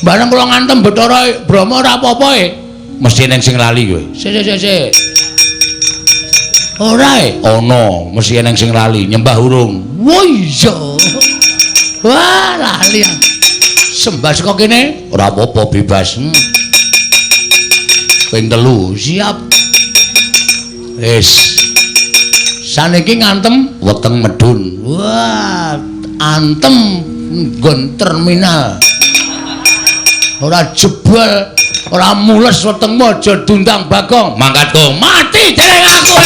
Bareng kula ngantem Bathara Brahma ora apa-apa e. Mesti eneng sing lali kowe. Sik sik sik. Ora e? Ana, mesti eneng sing lali, nyembah urung. Wah iya. Wah, lali. Sembah saka kene ora apa-apa bebas. Ping 3, siap. Wis. Saniki ngantem weteng medun. Wah, antem nggon terminal. Ora jebol, ora mules wetengmu aja dundang Bagong. Mangkat kok mati dereng aku.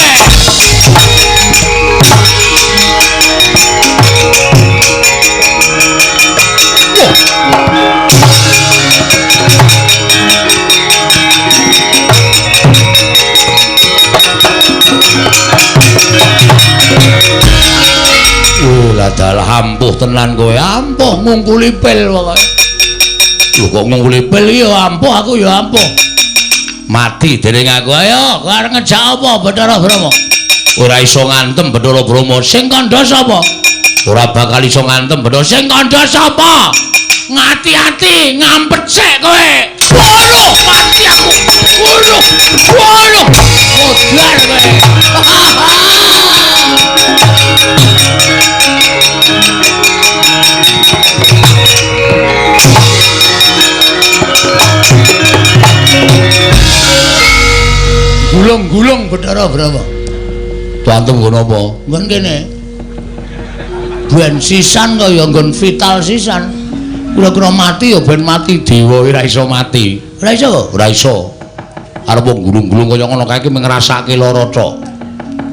Lah ampuh tenan kowe, ampuh ngungkuli pil pokoke. Lho kok ngungkuli pil ya ampuh, aku ya ampuh. Mati dereng aku. Ayo, kowe arep ngejak apa Bathara Brahma? Ora iso ngantem Bathara Brahma. Sing kandha sapa? Ora bakal iso ngantem Bathara. Sing kandha sapa? Ngati-ati ngampet sik kowe. Waduh, mati aku. Waduh. Waduh. Modar kowe. Gulung-gulung Bathara Brahma. Tuantem nggon apa? Nggon kene. Ben sisan kaya nggon vital sisan. Kira-kira mati ya ben mati dewa ora iso mati. Ora iso? Ora iso. Arep gulung-gulung kaya ngono kae iki ngrasake lara tok.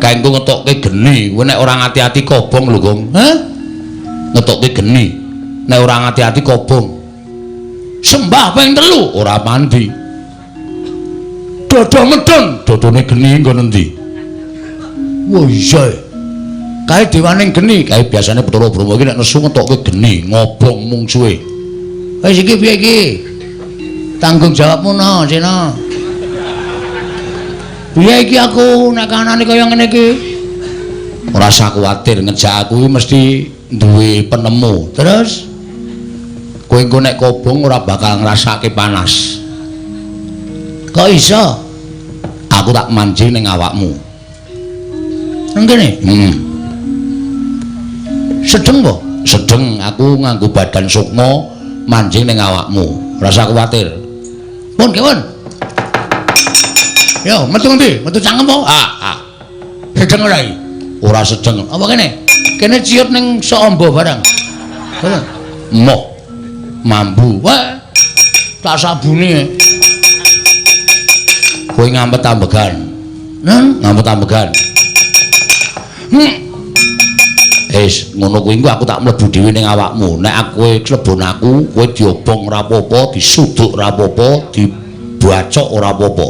Kae engko ngetokke geni, kowe nek ora ngati-ati kobong lho, Gong. Hah? Ngetokke geni. Nek ora ngati-ati kobong. Sembah ping 3 ora mandi. Dodo medun, dodone geni nggon endi? Wah iya. Kae dewaning geni, kae biasane Bathara Brahma iki nek nesu ngetokke geni, ngobong mungsuhe. Wis iki piye iki? Tanggung jawabmu no, Sena. Piye iki aku nek kanane kaya ngene iki? Ora usah kuwatir, ngejak aku iki mesti duwe penemu. Terus kowe engko nek kobong ora bakal ngrasake panas. Kok iso? Aku tak manjing ning awakmu. Nang kene? Heeh. Sedeng po? Sedeng, aku nganggo badan sukma manjing ning awakmu. Ora usah kuwatir. Pun, kewon. Yo, metu ngendi? Metu cangkem po? Ah, ah. Sedeng ora iki? Ora sedeng. Apa kene? Kene ciut ning sok amba barang. Ngono. Moh. Mambu. Wah. Tak sabune. Kowe ngampet ambegan. Nang ngampet ambegan. Wis, ngono kuwi engko aku tak mlebu dhewe ning awakmu. Nek aku klebon aku, kowe diobong ora apa-apa, disuduk ora apa-apa, dibacok ora apa-apa.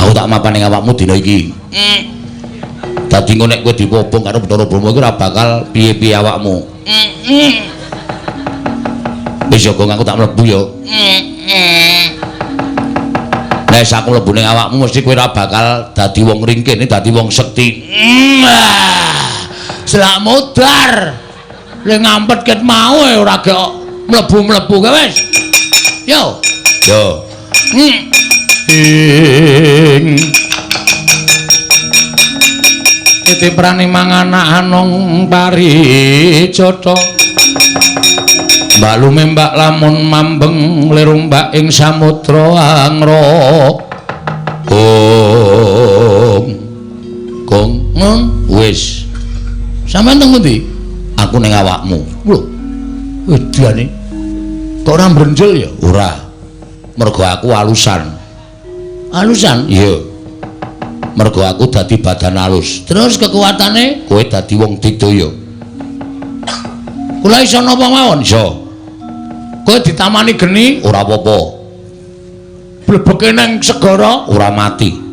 Aku tak mapan ning awakmu dina iki. Dadi engko nek kowe diobong karo Bathara Brahma iki ora bakal piye-piye awakmu. Wis ya, Gong, aku tak mlebu ya. Nek aku mlebu ning awakmu mesti kowe ora bakal dadi wong ringkih, dadi wong sekti. Selak modar. Le ngampet ket mau ora gek mlebu-mlebu kae wis. Yo. Yo. Ing titi prani manganak anung parijata. Mbak lumembak lamun mambeng lirumbak ing samudra angra. Gong. Gong, wis. Sampeyan teng pundi? Aku ning awakmu. Lho. Wedane. Kok ora mbrenjel ya? Ora. Mergo aku alusan. Alusan? Iya. Mergo aku dadi badan alus. Terus kekuatane kowe dadi wong digdaya. Kula iso napa mawon? Iso. Kowe ditamani geni ora apa-apa. Blebeke nang segara ora mati.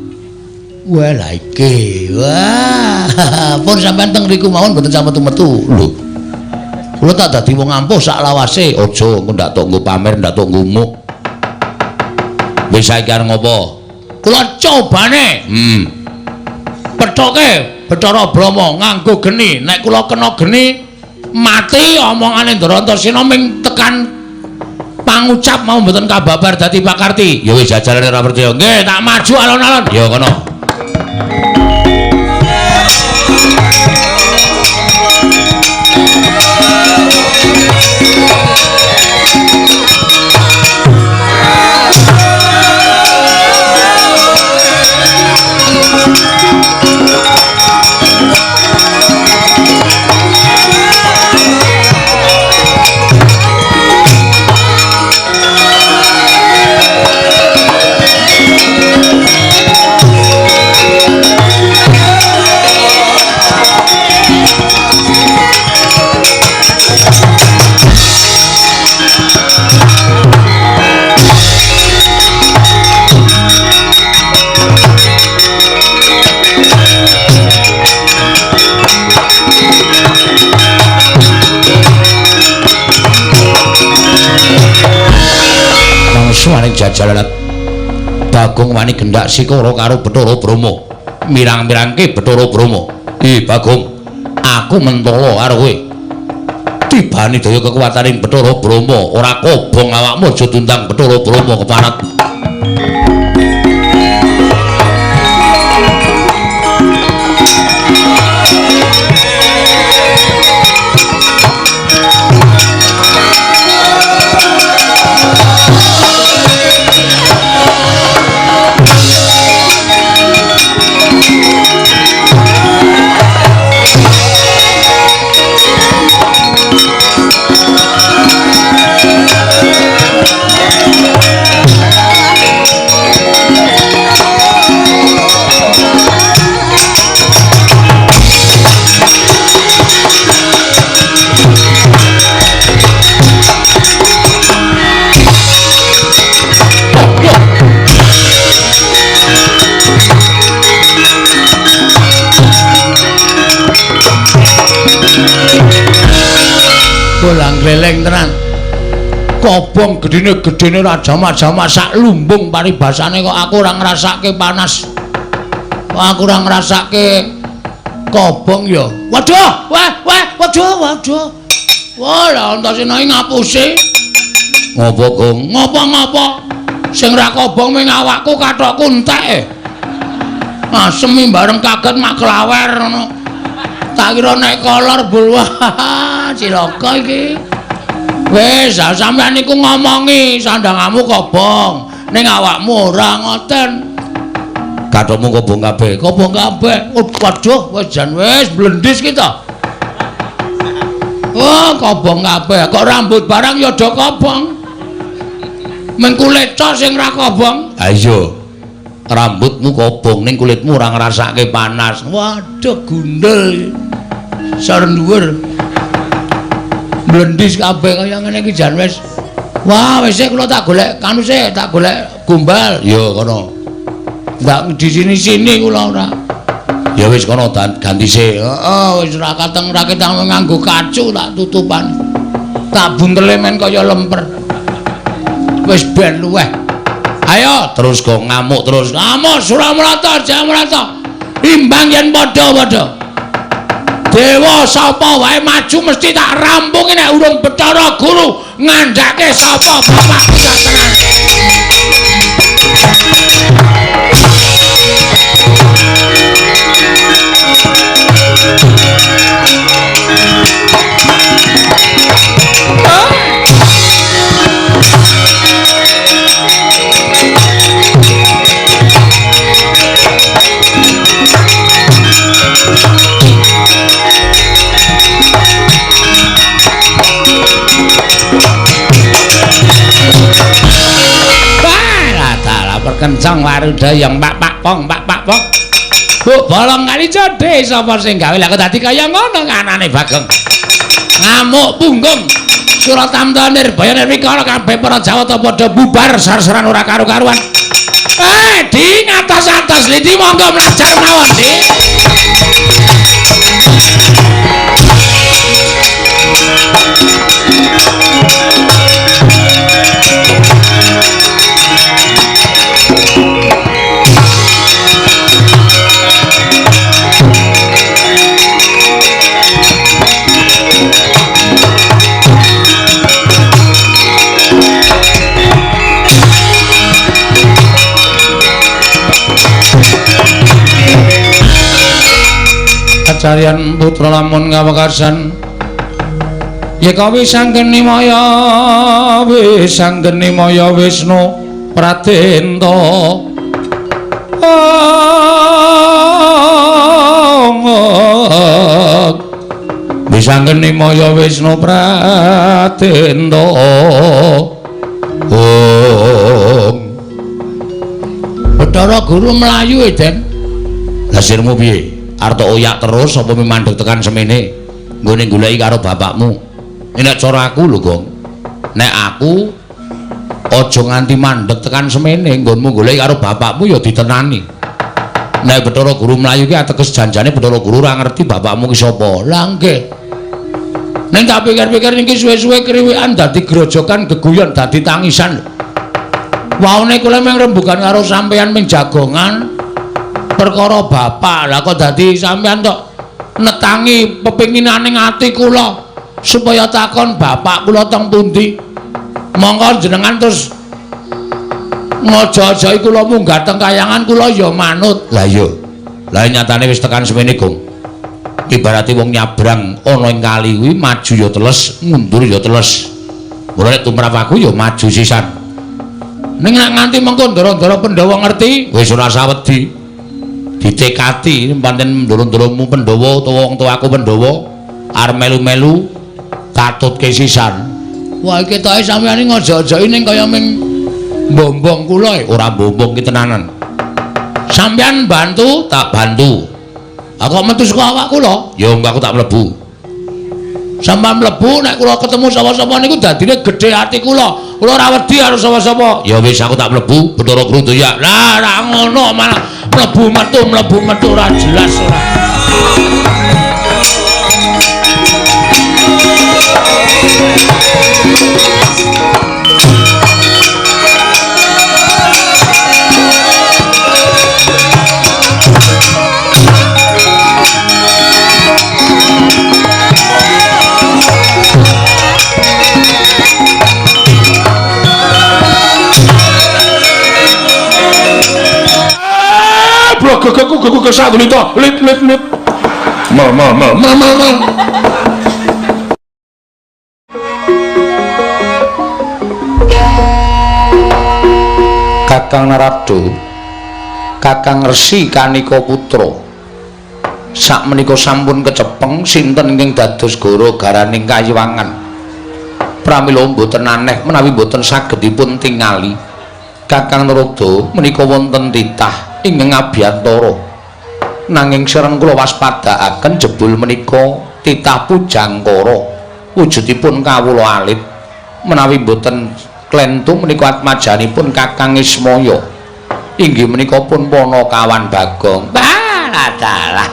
Wah lha iki. Wah, pun sampean teng mriku mawon mboten sampe metu. Lho. Kula tak dadi wong ampuh sak lawase. Aja engko ndak tok nggo pamer, ndak tok ngumuk. Wis saiki arep ngopo? Kula cobane. Pethoke Bathara Brahma nganggo geni. Nek kula kena geni mati omongane Ndrantasena ming tekan Pangucap mau mboten kababar dadi pakarti. Ya wis jajalane ora percaya. Nggih, tak maju alon-alon. Ya kono. Suwane jajalan Bagong wani gendak sikara karo Bathara Brahma. Mirang-mirangke Bathara Brahma. "Ih Bagong, aku mentala karo kowe. Tibane daya kekuwataning Bathara Brahma, ora kobong awakmu aja tundang Bathara Brahma keparat." Bolang gleleng tenan. Kobong gedene-gedene ora jamak-jamak sak lumbung paribasane kok aku ora ngrasake panas. Kok aku ora ngrasake kobong ya. Waduh, wah, wah, waduh, waduh. Wah, lah Antasena iki ngapusi. Ngopo, Gong? Ngopo-ngopo? Sing ra kobong ming awakku kathokku entek. Asem bareng kaget mak klawer ngono. Tak kira nek kolor bul wah cilaka iki. Wis, sampean niku ngomongi sandangamu kobong, ning awakmu ora ngoten. Kathokmu kobong kabeh, kobong kabeh. Oh, waduh, wis jan wis blendis ki to. Oh, kobong kabeh. Kok rambut barang ya do kobong. Meng kulit cok sing ra kobong. Ha iya. Rambutmu kobong ning kulitmu ora ngrasake panas. Waduh, gundel. Sor dhuwur. Blendis kabeh kaya ngene iki jan wis. Wah, wis kula tak golek kanu sik, tak golek gombal. Ya kono. Ndak di sini-sini kula ora. Ya wis kono ganti sik. Heeh, wis ora kateng ra ketang nganggo kacu tak tutupan. Tak buntele men kaya lemper. Wis ben luweh. Ayo terus kok ngamuk terus. Ngamuk Suramrata, Jamrata. Imbang yen padha-padha. Dewa sapa wae maju mesti tak rampungi nek urung Bathara Guru ngandhake sapa bapakku sak tenan. Kencang warudayang pak pak pong pak pak pong. Bu bolong kali jodhe sapa sing gawe lah kok dadi kaya ngono anane Bagong. Ngamuk punggung. Suratamta Nirbaya Nirwikara kabeh para Jawata padha bubar sar-saran ora karu-karuan. Di ngatos-atos lidi monggo mlajar mawon, Dik. Kacaryan putra lamun kawekasan yeka wisanggeni maya wisanggeni maya Wisnu Pradenta. Wisanggeni maya Wisnu Pradenta. Om. Bathara Guru mlayu e, Den. Lah sirmu piye? Arep oyak terus apa mandeg tekan semene? Nggone goleki karo bapakmu. Nek cara aku lho, Gong. Nek aku aja nganti mandeg tekan semene, nggonmu goleki karo bapakmu ya ditenani. Nek Bathara Guru mlayu ki ateges janjane Bathara Guru ora ngerti bapakmu ki sapa. Lah nggih. Ning tak pikir-pikir niki suwe-suwe kriwikan dadi grojokan geguyon dadi tangisan. Waune kula mung rembugan karo sampeyan ming jagongan perkara bapak. Lah kok dadi sampeyan tok netangi pepinginane ati kula supaya takon bapak kula teng pundi. Monggo jenengan terus ngojo-ojoki kula munggah teng kayangan kula ya manut. Lah iya. Lah nyatane wis tekan semene, Gong. Ibarate wong nyabrang ana ing kali kuwi maju ya teles, mundur ya teles. Mula nek tumrap aku ya maju sisan. Ning nek nganti mengko ndara-ndara Pandhawa ngerti, wis ora sawedi. Ditekati pancen ndara-ndaramu Pandhawa utawa wong tuaku Pandhawa arep melu-melu katutke sisan. Wah iki ketoke sampeyan ngojo-ojoki ning kaya ming mbombong kula e. Ora mbombong ki tenanan. Sampeyan bantu, tak bantu. Aku metu saka awak kula, ya aku tak mlebu. Sampeyan mlebu nek kula ketemu sapa-sapa niku dadine gedhe ati kula. Kula ora wedi karo sapa-sapa. Ya wis aku tak mlebu, Bathara Guru ya. Lah ora ngono malah mlebu metu ora jelas ora. Gogo satu lito lit lit lit ma ma ma ma ma ma. Kakang Narada, Kakang Resi Kanika Putra, sakmenika sampun kecepeng sinten ingkang dados goro garaning kayiwangan. Pramila mboten aneh menawi mboten saged dipun tingali. Kakang Narada menika wonten titah ingkang abiyantara. Nanging sereng kula waspadaaken jebul menika titah Pujangkara wujudipun kawula alit. Menawi mboten klentu menika atmajanipun Kakang Ismaya. Inggih menika pun Panakawan Bagong. Wah, dalah.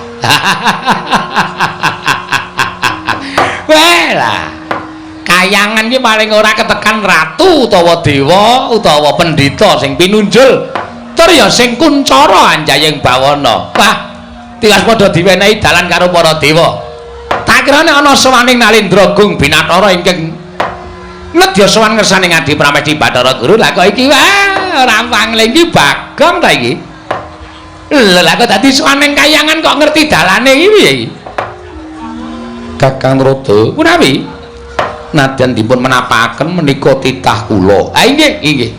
Wah, kayangan iki paling ora ketekan ratu utawa dewa utawa pendhita sing pinunjul. Tur ya sing kuncara anjayeng bawana. Wah, tiwas padha diwenehi dalan karo para dewa. Tak kira nek ana sowaning Nalindra Gung Binatara ingkang nedya sowan ngersane Ngadi Pramesti Bathara Guru. Lah kok iki wah ora pangling iki Bagong ta iki. Lha kok dadi sowaning kayangan kok ngerti dalane iki piye iki? Kakang Narada, punawi nadyan dipun menapakaken menika titah kula. Ah inggih, inggih.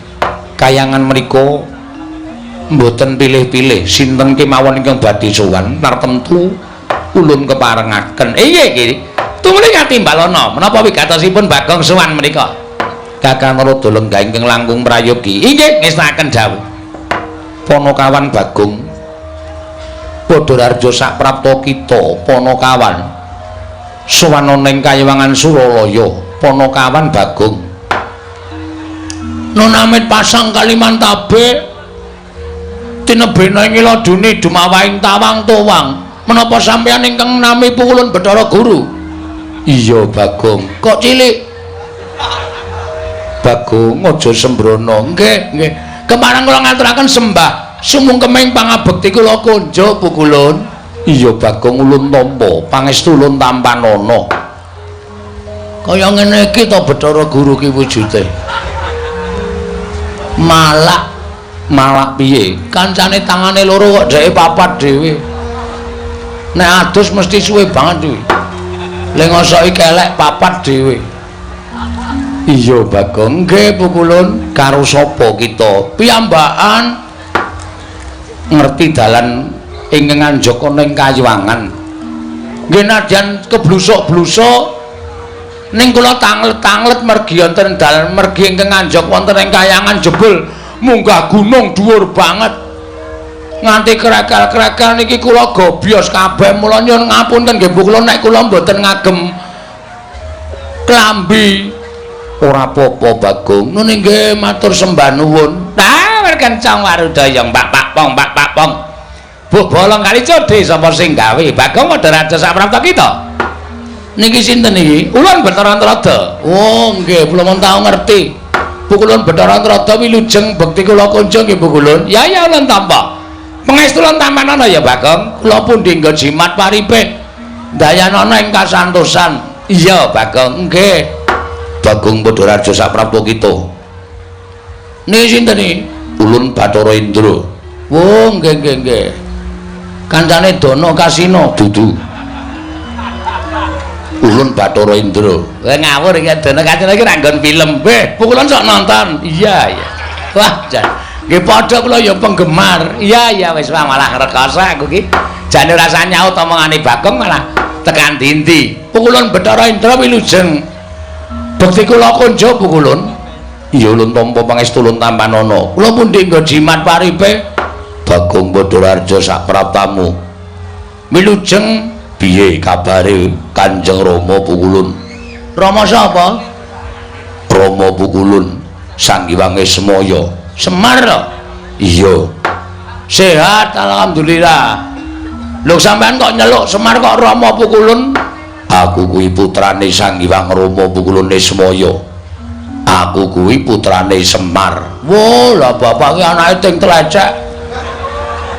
Kayangan menika mboten pilih-pilih sinten kemawon ingkang badhe sowan tartemtu ulun keparengaken. Inggih nggih. Tumuli katimbalana menapa wigatosipun Bagong sowan menika? Kakang Narada lenggah ingkang langkung prayogi. Inggih ngestakaken dawuh. Panakawan Bagong Padha Raja saprapta kita Panakawan sowan ana ing kayiwangan Suralaya. Panakawan Bagong nunamit pasang Kalimantabe tinebena ing ladune dumawahing tawang towang. Menapa sampeyan ingkang nami pukulun Bathara Guru? Iya Bagong. Kok cilik? Bagong aja sembrono. Nggih, nggih. Kepareng kula ngaturaken sembah sumungkeming pangabekti kula konjo pukulun. Iya Bagong ulun tampa, pangestu ulun tampanana. Kaya ngene iki to Bathara Guru ki wujude. Malak malak piye? Kancane tangane loro kok dheke papat dhewe. Nek adus mesti suwe banget kuwi. Le ngosoki kelek papat dhewe. Iya Bagong, nggih Pukulun, karo sapa kita? Piyambakan ngerti dalan ingkang anjaka ning Kayuwangan. Nggih nadyan keblusuk-blusuk ning kula tanglet-tanglet mergi wonten dalan mergi ingkang anjaka wonten ing Kayangan jebul munggah gunung dhuwur banget. Nganti krekel-krekel niki kula gobyos kabeh, mula nyuwun ngapunten nggih Bu kula nek kula mboten ngagem klambi. Ora apa-apa Bagong. Nun nggih matur sembah nuwun. Tah kencang warudaya mbak pak pong mbak pak pong. Bu bolong kali codhe sapa sing gawe? Bagong padha raja saprapta kita. Niki sinten niki? Ulun Bathara Antrada. Oh nggih, kula mun tau ngerti. Bu kulun Bathara Antrada wilujeng bekti kula kunjung nggih Bu kulun. Ya ya ulun tampa. Pangestu ulun tampanana ya Bagong. Kula pundi nggo jimat paripe. Dayanana ing kasantosan. Iya Bagong, nggih. Bagong padha raja saprapta kita. Niki sinten iki? Ulun Bathara Indra. Oh nggih nggih nggih. Kancane Dana Kasino dudu. Ulun Bathara Indra. Wah ngawur iki Dana Kasino iki ra nggon film. Beh, pukulun sok nonton. Iya iya. Wah, jan. Nggih padha kula ya penggemar. Iya iya wis malah rekoso aku iki. Jane ora usah nyaut omongane Bagong malah tekan dindi. Pukulun Bathara Indra wilujeng. Bekti kula kunjuk Pukulun. Iya ulun tampa pangestu ulun tampanana. Kula pundi nggo jimat paripe? Bagong Badararja sapraptamu. Wilujeng piye kabare Kanjeng Rama Pukulun? Rama sapa? Rama Pukulun Sang Hyang Semaya. Semar lho? Iya. Sehat alhamdulillah. Lho sampean kok nyeluk Semar kok Rama Pukulun? Aku kuwi putrane Sang Hyang Rama Pukulun Semaya. Aku kuwi putrane Semar. Wo, lah bapak ki anake ting tlecek.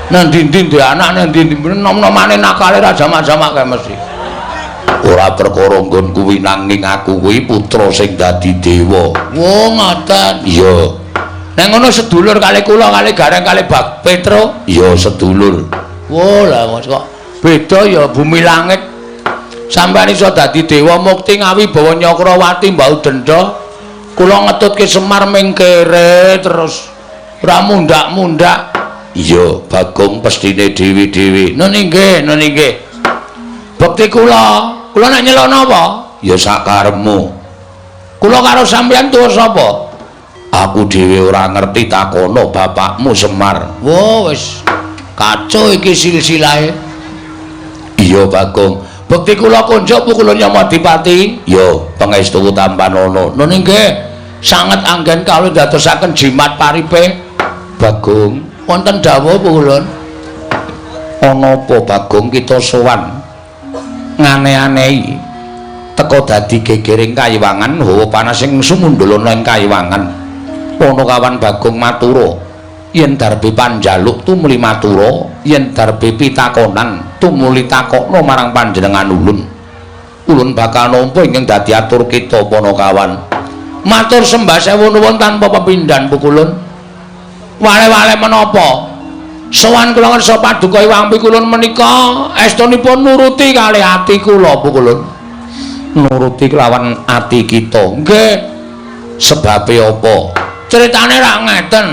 Nang ndi-ndi duwe anak nang ndi-ndi nom-nomane nakale ra jamak-jamak kae mesti. Ora perkara nggon kuwi nanging aku kuwi putra sing dadi dewa. Wo, ngoten. Iya. Nek ngono sedulur kali kula kali Gareng kali Bak Petro? Iya sedulur. Wo, lah kok beda ya bumi langit. Sampeyan iso dadi dewa mukti ngawibawa Nyakrawati mbau denda. Kula ngetutke Semar ming kere terus ora mundak-mundak. Iya, Bagong pestine dhewe-dhewe. Nun nggih, nun nggih. Bekti kula, kula nek nyeluk napa? Ya sakarepmu. Kula karo sampeyan tuwa sapa? Aku dhewe ora ngerti takono bapakmu Semar. Wo wis kacau iki silsilahe. Iya, Bagong. Bekti kula kunjuk Pukulun Yamadipati. Ya, pangestu tampanana. Nun nggih, sanget anggen kawula ndadosaken jimat paripe. Bagong, wonten dawuh Pukulun. Ana apa Bagong kita sowan ngane-anehi teka dadi gegering kayiwangan hawa panas sing sumundul ana ing kayiwangan. Panakawan Bagong matura yen darbe panjaluk tumuli matura, yen darbe pitakonan tumuli takokna marang panjenengan ulun. Ulun bakal nampa ingkang dadi atur kita Panakawan. Matur sembah sewu nuwun tanpa pepindhan Pukulun. Wale-wale menapa? Sowan kula ngersa paduka Iwang Pikulun menika estunipun nuruti kalih ati kula Pukulun. Nuruti kelawan ati kita. Nggih. Sebabe apa? Critane ra ngeten.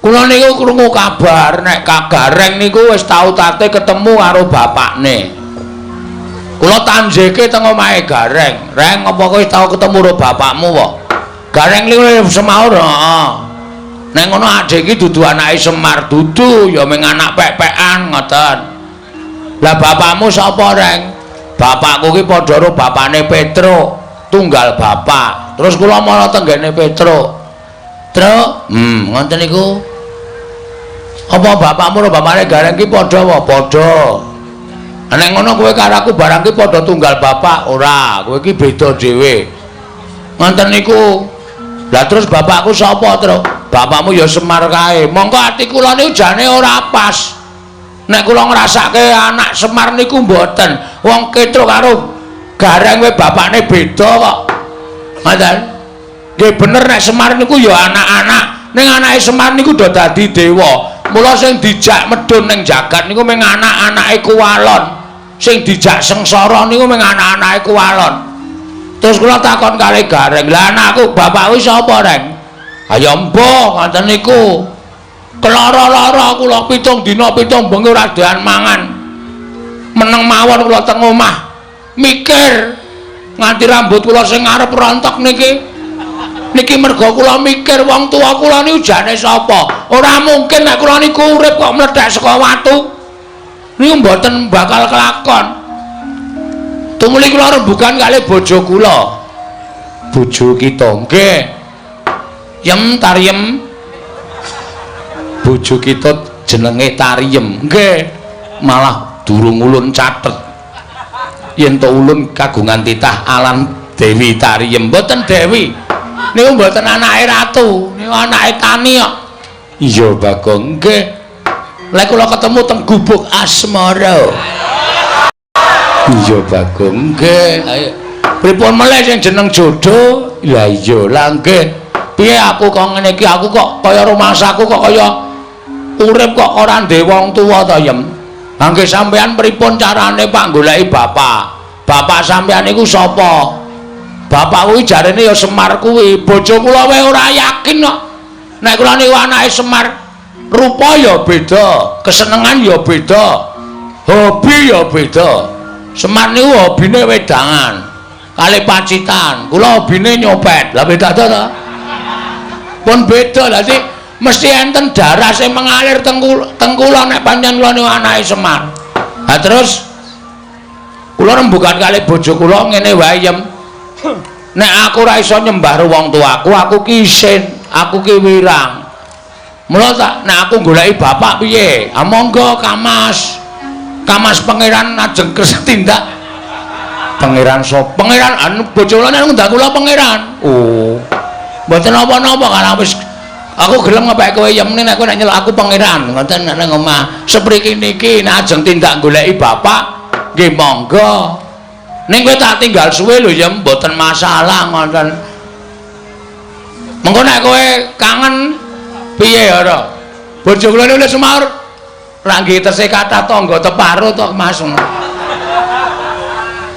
Kula niku krungu kabar nek Kagareng niku wis tau tate ketemu karo bapakne. Kula tanjeke teng omahe Gareng. Reng, apa kowe wis tau ketemu karo bapakmu wae? Gareng niku semaur, heeh. Nek ngono adhe iki dudu anake Semar, dudu ya mung anak pek-pekan ngoten. Lah bapakmu sapa, Reng? Bapakku ki padha karo bapakne Petro, tunggal bapak. Terus kula mara tenggene Petro. Truk, ngoten niku. Apa bapakmu karo bapakne Gareng ki padha wae? Padha. Nek ngono kowe karo aku barang ki padha tunggal bapak, ora, kowe ki beda dhewe. Ngoten niku. Lah terus bapakku sapa, Truk? Bapakmu ya Semar kae. Mongko ati kula niku jane ora pas. Nek kula ngrasake anak Semar niku mboten. Wong Petruk karo Gareng kowe bapakne beda kok. Ngoten. Nggih bener nek Semar niku ya anak-anak. Ning anake Semar niku do dadi dewa. Mula sing dijak medhun ning jagat niku mung anak-anake kuwalon. Sing dijak sengsara niku mung anak-anake kuwalon. Terus kula takon kali Gareng, "Lah anakku bapakku sapa, Reng?" "Ayo mbuh ngoten niku. Kelara-lara kula 7 dina 7 bengi ora doyan mangan. Meneng mawon kula teng omah. Mikir nganti rambut kula sing ngarep rontok niki. Niki merga kula mikir wong tuwa kula niku jane sapa? Ora mungkin nek kula niku urip kok mlethek saka watu. Niku mboten bakal kelakon." Tumuli kula rembugan kali bojo kula. Bojo kita nggih. Yem Tariem. Bojo kita jenenge Tariem. Nggih. Malah durung ulun catet. Yen to ulun kagungan titah alan Dewi Tariem. Mboten Dewi. Niku mboten anake ratu, niku anake tani kok. Iya, Bagong. Nggih. Lek kula ketemu teng gubuk asmara. Iya, Bagong. Nggih. Ayo. Pripun melih sing jeneng jodoh? Lah iya, lah nggih. Piye aku kok ngene iki? Aku kok kaya rumangsaku kok kaya urip kok ora ndek wong tuwa to, Yem. Lah nggih sampean pripun carane Pak goleki bapak? Bapak sampean niku sapa? Bapak kuwi jarene ya Semar kuwi. Bojo kula wae ora yakin kok. Nek kula niku anake Semar, rupa ya beda, kesenengan ya beda, hobi ya beda. Semar niku hobine wedangan, kali pacitan. Kula hobine nyopet. Lah beda to ta? Pun beda. Dadi mesti enten darah sing mengalir teng kula nek pancen kula niku anake Semar. Ha terus kula rembugan kali bojo kula ngene wae, Yem. Nek aku ora iso nyembah wong tuaku, aku ki isin, aku ki wirang. Mula tak nek aku goleki bapak piye? Ah monggo Kamas. Kamas pangeran ajeng kersa tindak. Pangeran sapa? Pangeran anu bojo kula nek ngundang kula pangeran. Oh. Mboten napa-napa kan wis aku gelem ngepek kowe Yem nek kowe nek nyeluk aku pangeran ngoten nek nang omah. Sepriki niki nek ajeng tindak goleki bapak nggih monggo. Ning kowe tak tinggal suwe lho Yem, mboten masalah ngoten. Mengko nek kowe kangen piye ora? Bojo kula niku semaur ra nggih tesih kathah tangga teparo to Mas.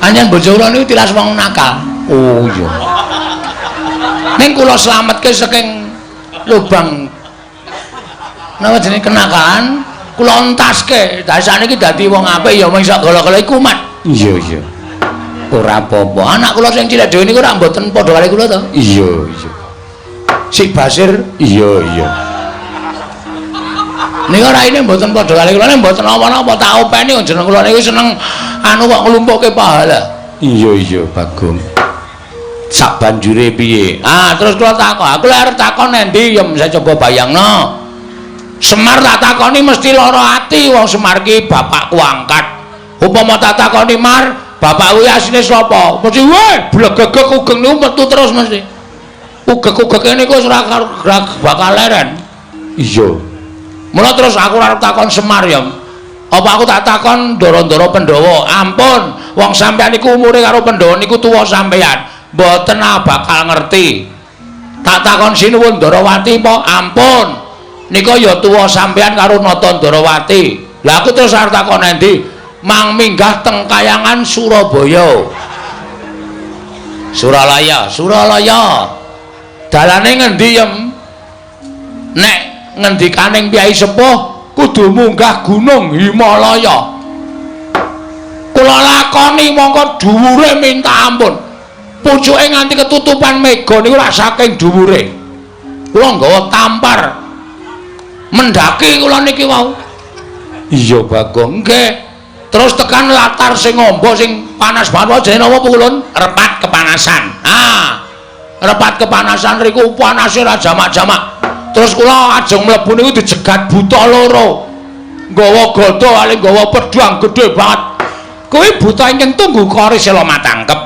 Anjen bojo kula niku tilas wong nakal. Oh iya. Ning kula slametke saking lubang napa jenenge kenakalan, kula entaske. Dadi saniki dadi wong apik ya mung sak gala-gala iku kumat. Iya iya. Ora apa-apa. Anak kula sing cilik dhewe niku ora mboten padha kali kula to? Iya iya. Si Basir iya iya. Niku raine mboten padha kali kula nek mboten napa-napa tak openi jeneng kula niku seneng anu kok nglumpukke pahala. Iya iya Bagong. Sak banjure piye? Ah terus kula takon, aku lek arep takon endi ya saya coba bayangno. Semar tak takoni mesti lara ati wong Semar ki bapakku angkat. Upama tak takoni Mar, bapak kuwi asline sapa? Mesti weh blegegeg ugeng niku metu terus mesti. Ugeg-ugege niku wis ora bakal leren. Iya. Mula terus aku arep takon Semar ya. Apa aku tak takon ndara-ndara Pandhawa? Ampun, wong sampeyan niku umure karo Pandhawa niku tuwa sampeyan. Mboten bakal ngerti. Tak takon Sinuwun Ndarawati apa? Ampun. Nika ya tuwa sampeyan karo Nata Ndarawati. Lah aku terus arep takon endi? Mang minggah teng kayangan Surabaya. Suralaya, Suralaya. Dalane ngendi, Yem? Nek ngendikaning Kyai Sepuh kudu munggah Gunung Himalaya. Kula lakoni mongko dhuwure minta ampun. Pucuke nganti ketutupan mega niku lak saking dhuwure. Kula nggawa tampar. Mendaki kula niki wau. Iya, Bagong. Nggih. Terus tekan latar sing ngombo sing panas banget jenenge napa Pulun? Repat kepanasan. Ah. Repat kepanasan riku panase ra jamak-jamak. Terus kula ajeng mlebu niku dijegat buta loro. Nggawa gada kali nggawa pedhang gedhe banget. Kuwi buta ingkang tunggu kori sela matangkep.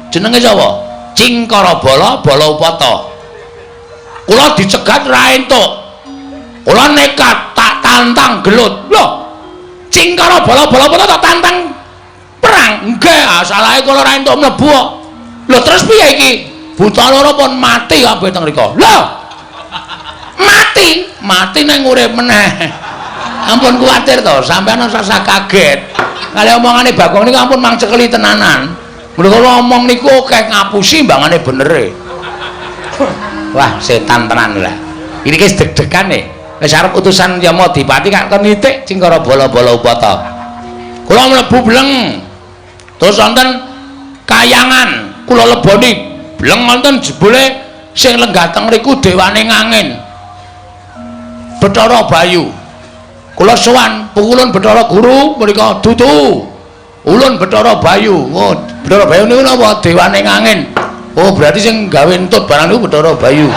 Jenenge sapa? Cingkara Bala Bala Upata. Kula dicegat ra entuk. Kula nekat tak tantang gelut. Lho, Cingkara Bala Bala Upata tak tantang perang. Nggih, salahe kula ra entuk mlebu kok. Lho terus piye iki? Buta loro pun mati kabeh teng mriku. Lho. Mati, mati nang urip meneh. Ampun kuwatir to, sampean ora usah kaget. Kali omongane Bagong niku ampun mang cekeli tenanan. Mergo ngomong niku akeh ngapusi mbangane benere. Wah, setan tenan lah. Ini wis deg-degan nih. Wis arep utusan Yamadipati kak kon nitik Cingkara bala-bala upata. Kula mlebu bleng. Terus wonten kayangan, kula leboni bleng wonten jebule sing lenggah teng mriku dewane ngangin. Bathara Bayu. Kula sowan pukulun Bathara Guru menika dudu. Ulun Bathara Bayu. Oh, Bathara Bayu niku napa? Dewane ngangin. Oh, berarti sing gawe entut barang niku Bathara Bayu.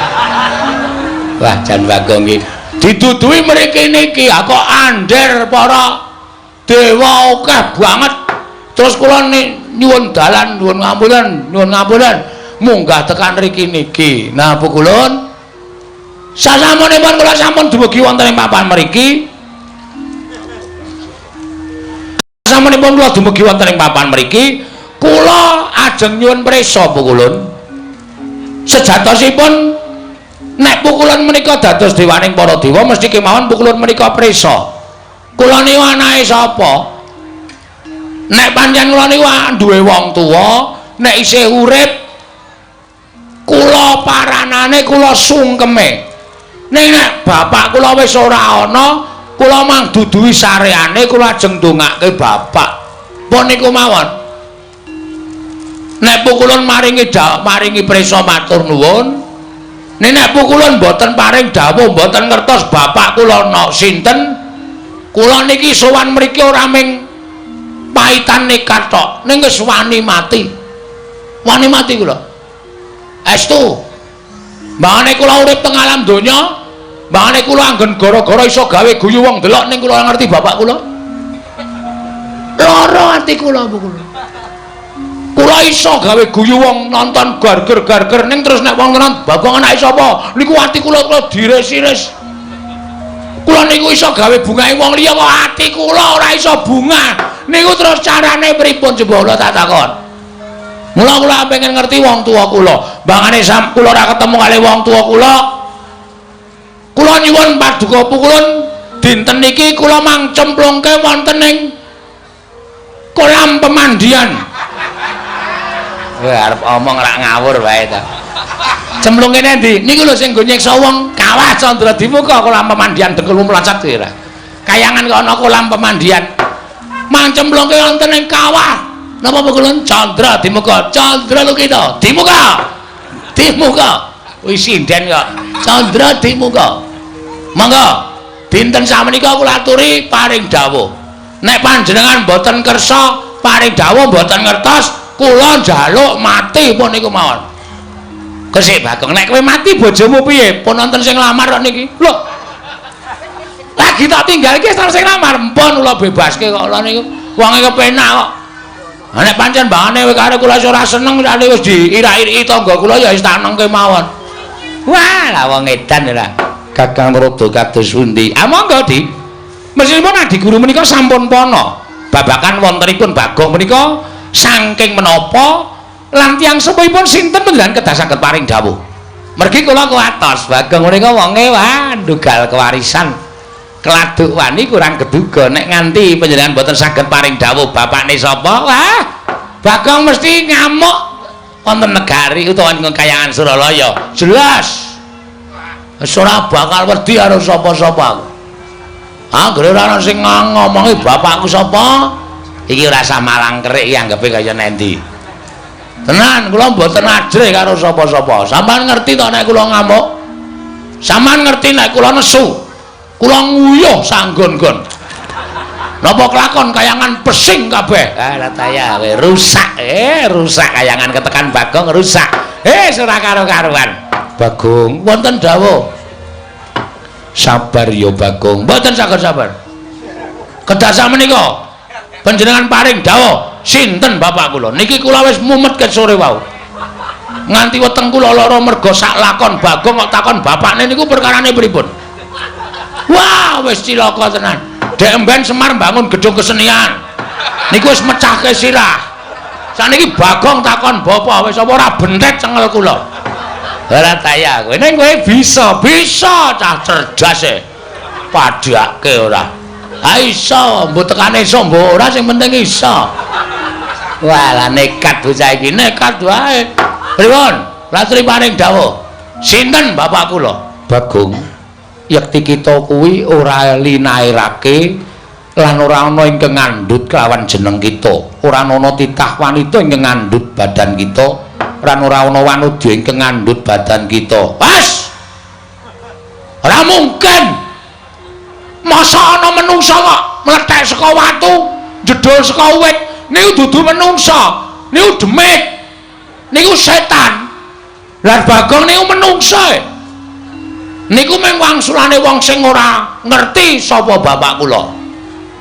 Wah, jan Bagong iki. Diduduhi mriki niki, kok ander para dewa akeh banget. Terus kula nyuwun dalan, nyuwun ngapunten, nyuwun ngapunten, munggah tekan mriki niki. Nah, pukulun sasampunipun kula sampun dumugi wonten ing papan mriki. Sasampunipun kula dumugi wonten ing papan mriki, kula ajeng nyuwun prisa pukulun. Sejatosipun nek pukulun menika dados dewaning para dewa mesti kemawon pukulun menika prisa. Kula niku anake sapa? Nek pancen kula niku duwe wong tuwa, nek isih urip kula paranane kula sungkeme. Ning nek bapak kula wis ora ana, kula mang duduhi sareane kula ajeng ndongake bapak. Pun niku mawon. Nek pukulun maringi maringi prisa matur nuwun. Nek nek pukulun mboten paring dawuh, mboten ngertos bapak kula ana sinten, kula niki sowan mriki ora ming paitan nekat tok, ning wis wani mati. Wani mati kula. Estu. Mbangane kula urip teng alam donya, mbangane kula anggen gara-gara iso gawe guyu wong delok ning kula ngerti bapak kula. Lara ati kula pukulun. Kula iso gawe guyu wong nonton garger-garger ning terus nek wong nonton Bagong anake sapa? Niku ati kula kula diris-iris. Kula niku iso gawe bungahe wong liya kok ati kula ora iso bunga. Niku terus carane pripun coba kula tak takon. Mula kula pengen ngerti wong tuwa kula. Mbangane sam kula ora ketemu kali wong tuwa kula. Kula nyuwun paduka pukulun dinten niki kula mang cemplungke wonten ing kolam pemandian. Wah, arep omong rak ngawur wae ta. Cemplunge endi? Niku lho sing nggo nyiksa wong kawah Candra Dimuka kolam pemandian dengkulmu mlocot kuwi ora. Kayangan kok ana kolam pemandian. Mang cemplungke wonten ing kawah. Napa pukulun Candra Dimuka? Candra Lukita. Dimuka. Dimuka. Wis sinden kok. Candra Dimuka. Monggo dinten samenika kula aturi paring dawuh. Nek panjenengan mboten kersa paring dawuh mboten ngertos, kula njaluk mati pun niku mawon. Kesik Bagong, nek kowe mati bojomu piye? Pun wonten sing nglamar kok niki. Lho. Lagi tak tinggal iki wis sing nglamar, mpun kula bebaske kok kula niku. Wonge kepenak kok. Ha nek pancen mbangane kowe karo kula ora seneng jane wis diirak-iriki tangga kula ya wis tak nengke mawon. Wah, lah wong edan ora. Kakang Rada kados pundi? Ah monggo, Dik. Mesthipun Adi Guru menika sampun pana babakan wontenipun Bagong menika saking menapa lan tiyang sepuhipun sinten panjenengan kedah saged paring dawuh. Mergi kula kuwatos Bagong menika wonge wah ndugal kewarisan. Keladuk wani kurang keduga nek nganti panjenengan mboten saged paring dawuh bapakne sapa? Wah, Bagong mesti ngamuk wonten negari utawa ing kayangan Suralaya. Jelas. Wis ora bakal wedi karo sapa-sapa aku. Anggere ora ana sing ngomongi bapakku sapa, iki ora usah malang kerik iki anggepe kaya nendi. Tenan kula mboten ajrih karo sapa-sapa. Sampeyan ngerti to nek kula ngamuk? Sampeyan ngerti nek kula nesu? Kula nguyuh sanggon-gon. Napa kelakon kayangan pesing kabeh? Ah lataya kowe rusak. Rusak kayangan ketekan Bagong rusak. Ora karo-karuan. Bagong wonten dawuh. Sabar ya Bagong. Mboten saged sabar. Kedah samenika panjenengan paring dawuh sinten bapak kula? Niki kula wis mumet ket sore wau. Nganti weteng kula lara merga sak lakon Bagong kok takon bapakne niku perkarane pripun? Wah, wis cilaka tenan. Dek emben Semar mbangun gedung kesenian. Niku wis mecahke sirah. Saniki Bagong takon bapak wis apa ora bentet cengel kula. Ora taya kowe. Ning kowe bisa, bisa cah cerdas e. Padhake ora. Ha iso, mbok tekane iso mbok ora sing penting iso. Wah, lah nekat bocah iki, nekat wae. Pripun? Latri paring dawuh. Sinten bapak kula? Bagong. Yekti kita kuwi ora linairake lan ora ana ingkang ngandhut kelawan jeneng kita. Ora ana titah wanita ingkang ngandhut badan kita, lan ora ana wanudya ingkang ngandhut badan kita. Pas. Ora mungkin. Masa ana menungsa kok mlethek saka watu, jedul saka wit, niku dudu menungsa, niku demit. Niku setan. Lah Bagong niku menungsa. Niku mung wangsulane wong sing ora ngerti sapa bapak kula.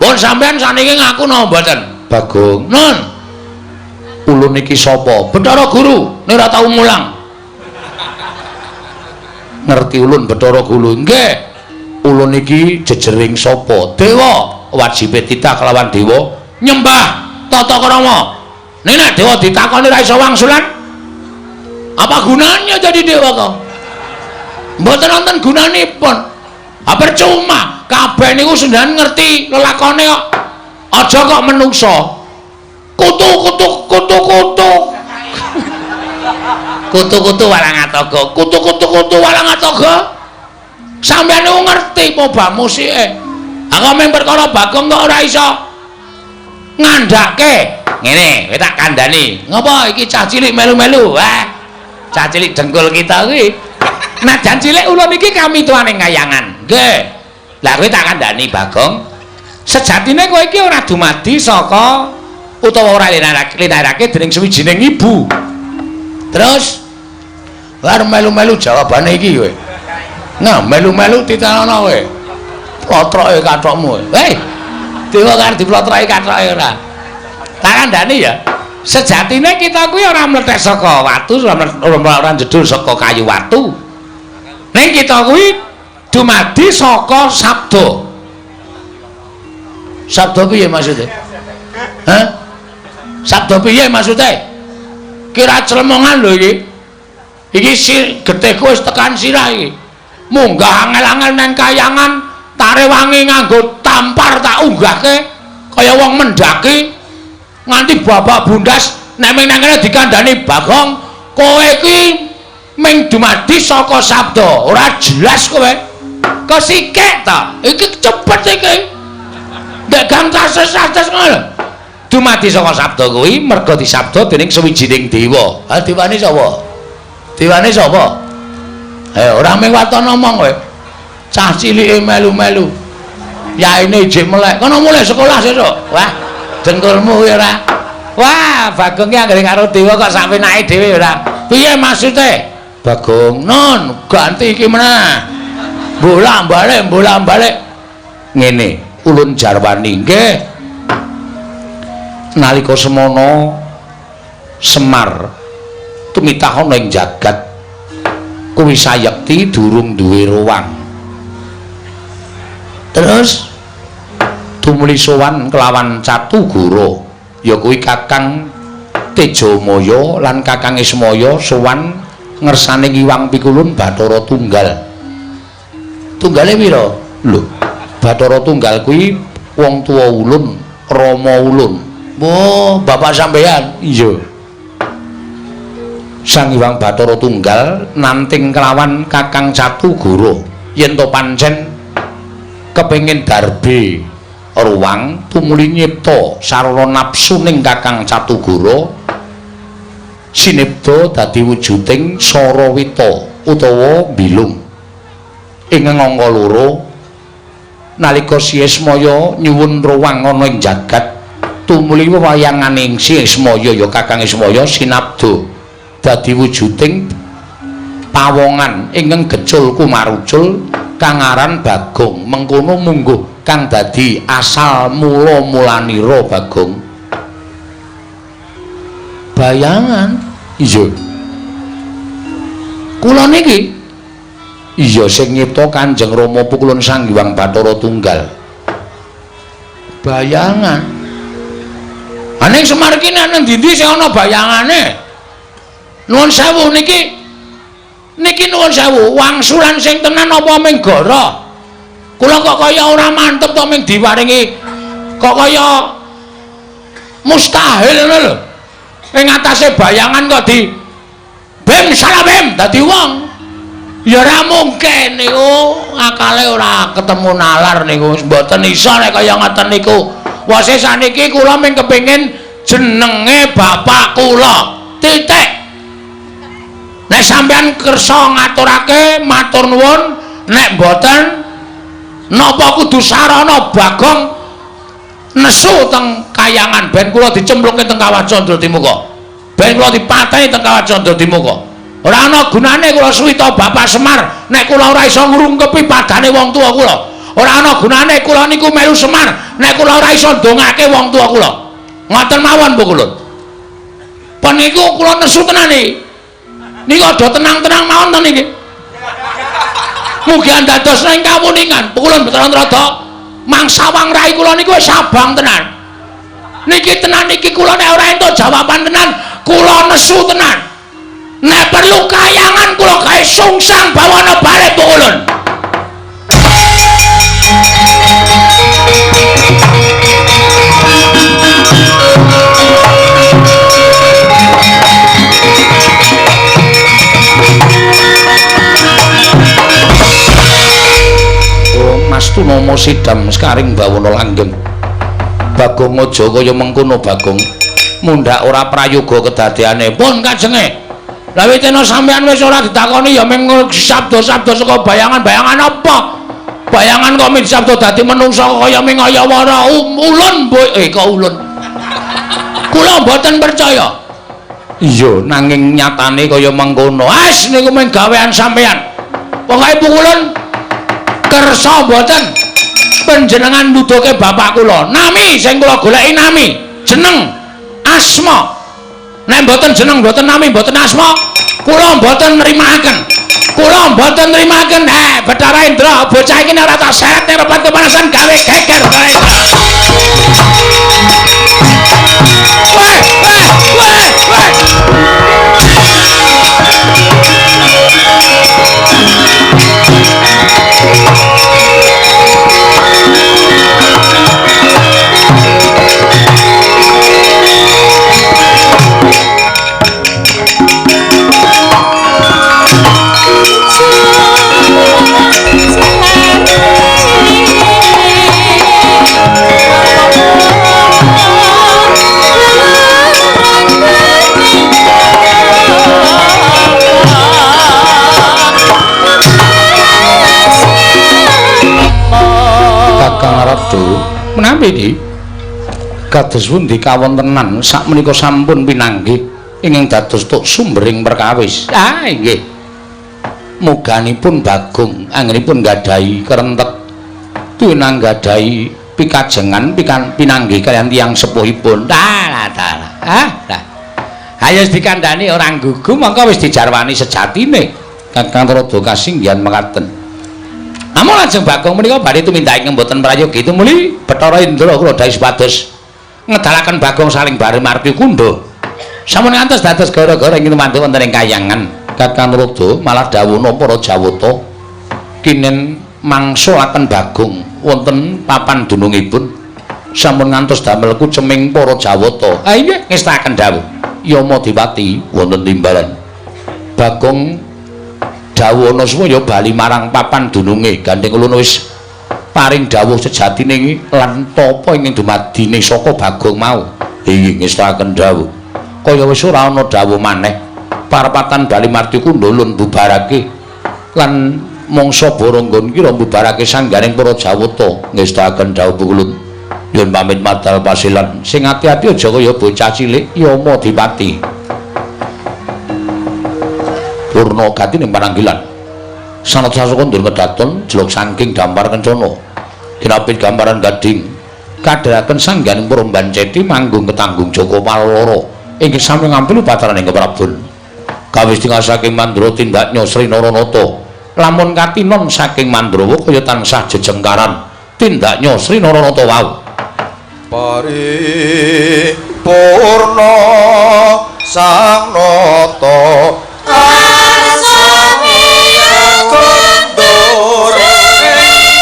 Pun sampean saniki ngaku napa mboten? Bagong. Nun. Ulun iki sapa? Bathara Guru, nek ora tau mulang. Ngerti ulun Bathara Guru? Nggih. Ulun iki jejering sapa? Dewa. Wajibe titah kelawan dewa nyembah tata krama. Nek nek dewa ditakoni ra iso wangsulan, apa gunanya jadi dewa kok? Mboten wonten gunanipun. Ha percuma, kabeh niku sendan ngerti lelakone kok. Aja kok menungsa. Kutu kutu kutu kutu. Kutu kutu walang atoga. Kutu kutu kutu walang atoga. Sampeyan niku ngerti apa musike. Ha kok mung perkara Bagong kok ora iso ngandhake. Ngene, kowe tak kandhani. Ngopo iki cah cilik melu-melu? Wah. Cah cilik dengkul kita kuwi. Najan cilik ulun iki kami tuane kayangan. Nggih. Lah kowe tak kandhani Bagong. Sejatine kowe iki ora dumadi saka utawa ora linairake dening suwijining ibu. Terus bar melu-melu jawabane iki kowe. Nah, melu-melu titenono kowe. Plotroke kathokmu. Hei. Dewa kan diplotroke kathoke ora. Tak kandhani ya. Sejatine kita kuwi ora mlethek saka watu, ora jedul saka kayu watu. Ning kita kuwi dumadi saka sabda. Sabda piye maksude? Hah? Sabda piye maksude? Kira clemongan lho iki. Iki getihku wis tekan sirah iki. Munggah angel-angel nang kayangan, tarewangi nganggo tampar tak unggahke kaya wong mendaki nganti babak bundas nek ming nang kene dikandhani Bagong, kowe iki ming dumadi saka sabda, ora jelas kowe. Kesikek ta? Iki cepet iki. Ndek gang tases-tases ngono. Dumadi saka sabda kuwi merga disabda dening suwijining dewa. Ha dewane sapa? Dewane sapa? Ora mung waton omong kowe. Cah cilike melu-melu. Yaine ijik melek. Kono mulih sekolah sesuk. Wah, dengkulmu kuwi ora. Wah, Bagong ki anggere karo dewa kok sak penake dhewe ora. Piye maksude? Bagong, nun, ganti iki meneh. Bolak-balik, bolak-balik. Ngene, ulun jarwani nggih. Nalika semono Semar tumitah ana ing jagat kuwi sayekti durung duwe ruwang. Terus tumuli sowan kelawan Catugara, ya kuwi Kakang Tejamaya lan Kakang Ismaya sowan ngersane Ngiwang Pikulun Bathara Tunggal. Tunggale pira? Lho, Bathara Tunggal kuwi wong tuwa ulun, rama ulun. Oh, bapak sampeyan? Iya. Sang Hyang Bathara Tunggal nanting kelawan Kakang Catugara yen to pancen kepengin darbe ruwang tumuli nyipta sarana nafsu ning Kakang Catugara sinebda dadi wujuding Sarawita utawa Bilung. Ing angka loro nalika Si Ismaya nyuwun ruwang ana ing jagat tumuli wewayanganing Si Ismaya ya Kakang Ismaya sinabda dadi wujuding pawongan ingkang gecul kumarucul kang aran Bagong. Mengkono mungguh kang dadi asal mula mulanira Bagong. Bayangan iya kula niki iya sing nyipta Kanjeng Rama Pukulun Sang Hyang Bathara Tunggal. Bayangan aning Semar iki nang ndi-ndi sing ana bayangane. Nuwun sewu niki, niki nuwun sewu wangsulan sing tenan apa ming gara? Kula kok kaya ora mantep to ming diparingi kok kaya mustahil ngono lho. Ing atase bayangan kok di bim salabim dadi wong. Ya ora mungkin niku, akale ora ketemu nalar niku, mboten iso nek kaya ngoten niku. Wase saniki kula ming kepengin jenenge bapak kula. Titik. Nek sampean kersa ngaturake matur nuwun, nek mboten napa kudu sarana Bagong nesu teng kayangan ben kula dicemplungke teng Kawah Candradimuka. Ben kula dipateni teng Kawah Candradimuka. Ora ana gunane kula suwita Bapak Semar nek kula ora iso ngrungkepi padane wong tuwa kula. Ora ana gunane kula niku melu Semar nek kula ora iso ndongake wong tuwa kula. Ngoten mawon Bu Kulun. Pun niku kula nesu tenan iki. Niku aja tenang-tenang mawon to niki. Mugi andados ing kawuningan. Bu Kulun Bathara Narada mangsawang rai kula niku wis abang tenan. Niki tenan niki kula nek ora entuk jawaban tenan, kula nesu tenan. Nek perlu kayangan kula gawe sungsang bawana balik Bu Kulun. Oh, Mas Tunomo sidam sekaring bawana langgeng. Bagong aja kaya mengkono Bagong. Mundhak ora prayoga kedadeane. Pun kajenge. Lah witena sampean wis ora ditakoni ya mung sabda-sabda saka bayangan-bayangan apa? Bayangan kok mung sabda dadi menungsa kaya mung kaya wara ulun kok ulun. Kula mboten percaya. Iya, nanging nyatane kaya mengkono. As niku mung gawean sampean. Pokoke pukulun kersa mboten panjenengan nuduhke bapak kula. Nami sing kula goleki nami, jeneng, asma. Nek mboten jeneng, mboten nami, mboten asma, kula mboten nrimakaken. Kula mboten nrimakaken. Bathara Indra, bocah iki nek ora tak seret nek repat kepanasan gawe geger. Weh, weh, weh, weh. Kakang Narada, menawi iki kados pundi kawontenan sakmenika sampun pinanggih ingkang dados tuk sumbering perkawis. Ah inggih. Muganipun Bagong anggenipun nggadahi kerentet tuwinang nggadahi pikajengan pinanggih kaliyan tiyang sepuhipun. Dalah dalah. Ah lah. Ayo dikandhani ora gugu mongko wis dijarwani sejatine. Kakang Narada kasinggihan mekaten. Namung lajeng Bagong menika badhe tumindak ingkang boten prayogi tumuli Bathara Indra kula dawuh supados ngedalaken Bagong saling bare marti kundha. Sampun ngantos dados gara-gara ing mantu wonten ing kayangan. Kakang Narada malah dawuhna para Jawata kinen mangsulaken Bagong wonten papan dunungipun. Sampun ngantos damel kuceming para Jawata. Ah inggih ngestakaken dawuh Yama Dipati wonten timbalan. Bagong dawuhana supaya bali marang papan dununge gandeng ulun wis paring dawuh sejatine lan tapa ing dumadine saka Bagong mau. Inggih ngestakaken dawuh. Kaya wis ora ana dawuh maneh. Parapatan bali marti kundha ulun bubarake lan mangsa boronggon kira bubarake sanggaring para Jawata. Ngestakaken dawuh ulun. Nyuwun pamit madal pasilan. Sing ati-ati aja kaya bocah cilik Yama Dipati. Purna gati ning pananggilan. Sanad sasuka ndur kedaton jelok saking dampar kencana. Kinapit gambaran gading. Kadheraken sangganing para banceti manggung ketanggung Joko Paloro inggih sami ngampil upacarane ing Prabon. Kawis tinggal saking Mandra tindaknya Sri Naranata. Lamun katinon saking Mandrawa kaya tansah jejengkaran tindaknya Sri Naranata wau. Paripurna Sang Nata Asami kondur ing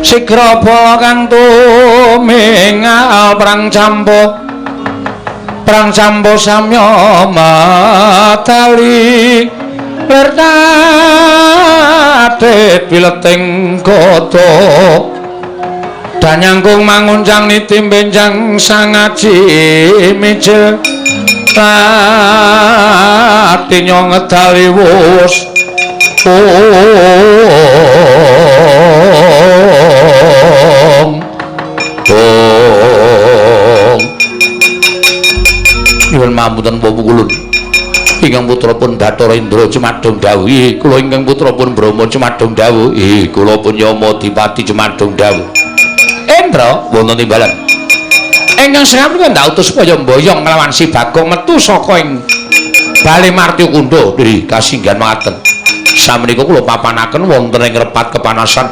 Sigraba kang tumingal perang campo, perang campo samya matali lir tatit bileting gada danyangkung manguncang niti benjang sangaji mijil tati nyong ngedali wus ong ong. Nyuwun pamunten Bapak Kulun. Ingkang putra pun Bathara Indra cumadung dawuh. Kula ingkang putra pun Brahma cumadung dawuh. Kula pun Yama Dipati cumadung dawuh. Indra wonten timbalan. Ingkang sami menika ndak utus supaya mboyong nglawan si Bagong metu saka ing Bale Martyakunda. Nggih, kasinggihan mangaten. Samenika kula papanaken wonten ing repat kepanasan.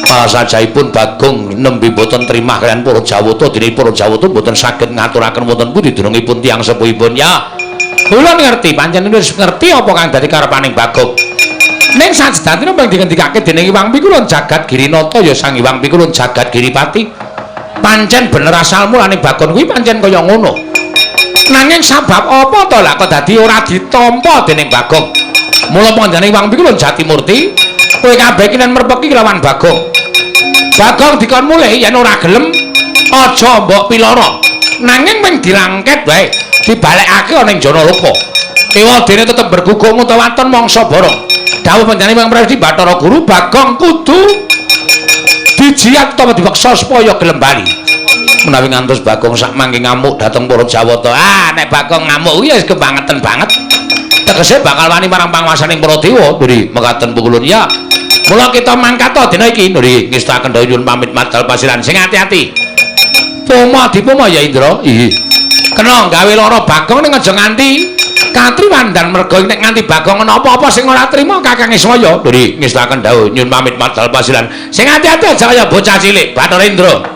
Pasajahipun Bagong nembe boten trimah kaliyan para Jawata, dene para Jawata boten saged ngaturaken wonten pundi dunungipun tiyang sepuhipun. Ya, kula ngerti, pancen wis ngerti apa kang dadi karepaning Bagong. Ning sajedhatine ping dingendikake dening Hyang Pikulun Jagat Girinata ya Sang Hyang Pikulun Jagat Giripati. Pancen bener asal mulane Bagong kuwi pancen kaya ngono. Nanging sabab apa to lha kok dadi ora ditampa dening Bagong? Mula panjenengane Hyang Pikulun Jatimurti, kowe kabeh iki merpeki lawan Bagong. Bagong dikon mulih yen ora gelem aja mbok pilana. Nanging ping dilangket wae, dibalekake ana ing Janaloka. Ewadene tetep berguguk mutawaton mangsa barang. Dawuh panjenengan Hyang Presti Bathara Guru, Bagong kudu dijiat utawa dipaksa supaya gelem bali. Menawi ngantos Bagong sak mangke ngamuk dhateng para Jawata. Ah, nek Bagong ngamuk kuwi wis kebangeten banget. Tegese bakal wani marang panguwasaning para dewa. Nggih, mekaten pukulun ya. Mula kita mangkat dina iki. Nggih, ngestakaken dawuh nyuwun pamit madal pasiran. Sing ati-ati. Poma dipoma ya Indra. Ih. Kena gawe lara Bagong ning aja nganti katriwandan merga nek nganti Bagong ana apa-apa sing ora trima Kakang Ismaya. Nggih, ngestakaken dawuh nyuwun pamit madal pasiran. Sing ati-ati aja kaya bocah cilik Bathara Indra.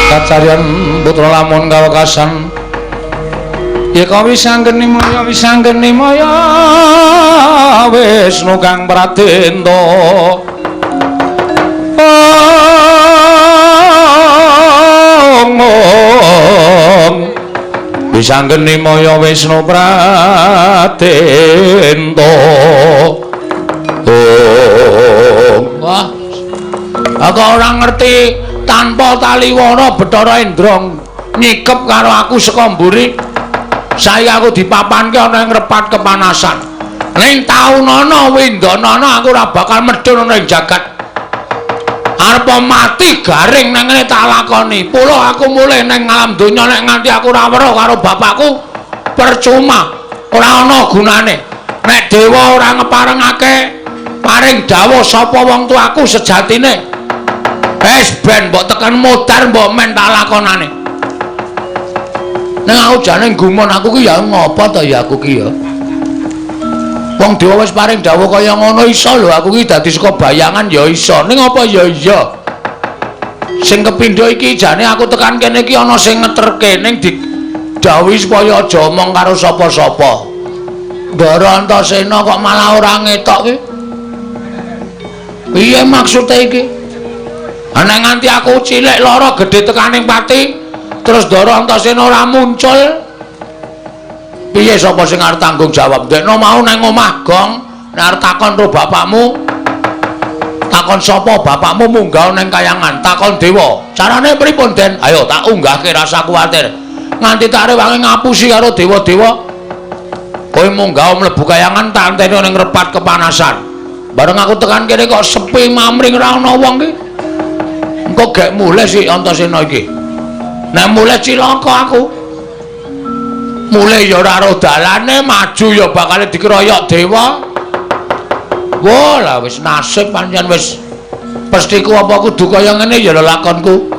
Kacarian putra lamun kawekasan yeka wisanggeni maya wisanggeni maya Wisnu kang pradenta. Ong wisanggeni maya Wisnu pradenta. Ong. Wah, aku ora ngerti tanpa taliwana Bathara Indra nyikep karo aku saka mburi. Saiki aku dipapanke ana ing repat kepanasan. Ning taunana windanana aku ora bakal medhun ana ing jagat. Arep mati garing nang ngene tak lakoni. Puluh aku mulih ning alam donya nek nganti aku ora weruh karo bapakku percuma, ora ana gunane. Nek dewa ora ngeparengake paring dawuh sapa wong tuaku sejatine, Wis ben mbok tekan modar mbok men tak lakonane. Ning aku jane gumun aku ki ya ngopo to ya aku ki ya. Wong dewa wis paring dawuh kaya ngono iso lho aku ki dadi saka bayangan ya iso. Ning apa ya iya. Sing kepindho iki jane aku tekan kene iki ana sing ngeterke ning didhawuhi supaya aja omong karo sapa-sapa. Ndara Antasena kok malah ora ngetok ki. Piye maksude iki? Ana nganti aku cilik lara gedhe tekaning pati terus Ndara Antasena ora muncul. Piye sapa sing arep tanggung jawab? Ndekno mau nang omah gong, nek arep takon karo bapakmu, takon sapa bapakmu munggah nang kayangan, takon dewa. Carane pripun, Den? Ayo tak unggahke rasa kuwatir. Nganti tak rewangi ngapusi karo dewa-dewa. Kowe munggah mlebu kayangan tak anteni ning repat kepanasan. Bareng aku tekan kene kok sepi mamring ora ana wong ki. Engko gek mulih si Antasena iki. Nek mulih cilaka aku. Mulih ya ora ro dalane, maju ya bakal dikeroyok dewa. Wah, lah wis nasib pancen wis pestiku apa kudu kaya ngene ya lelakonku.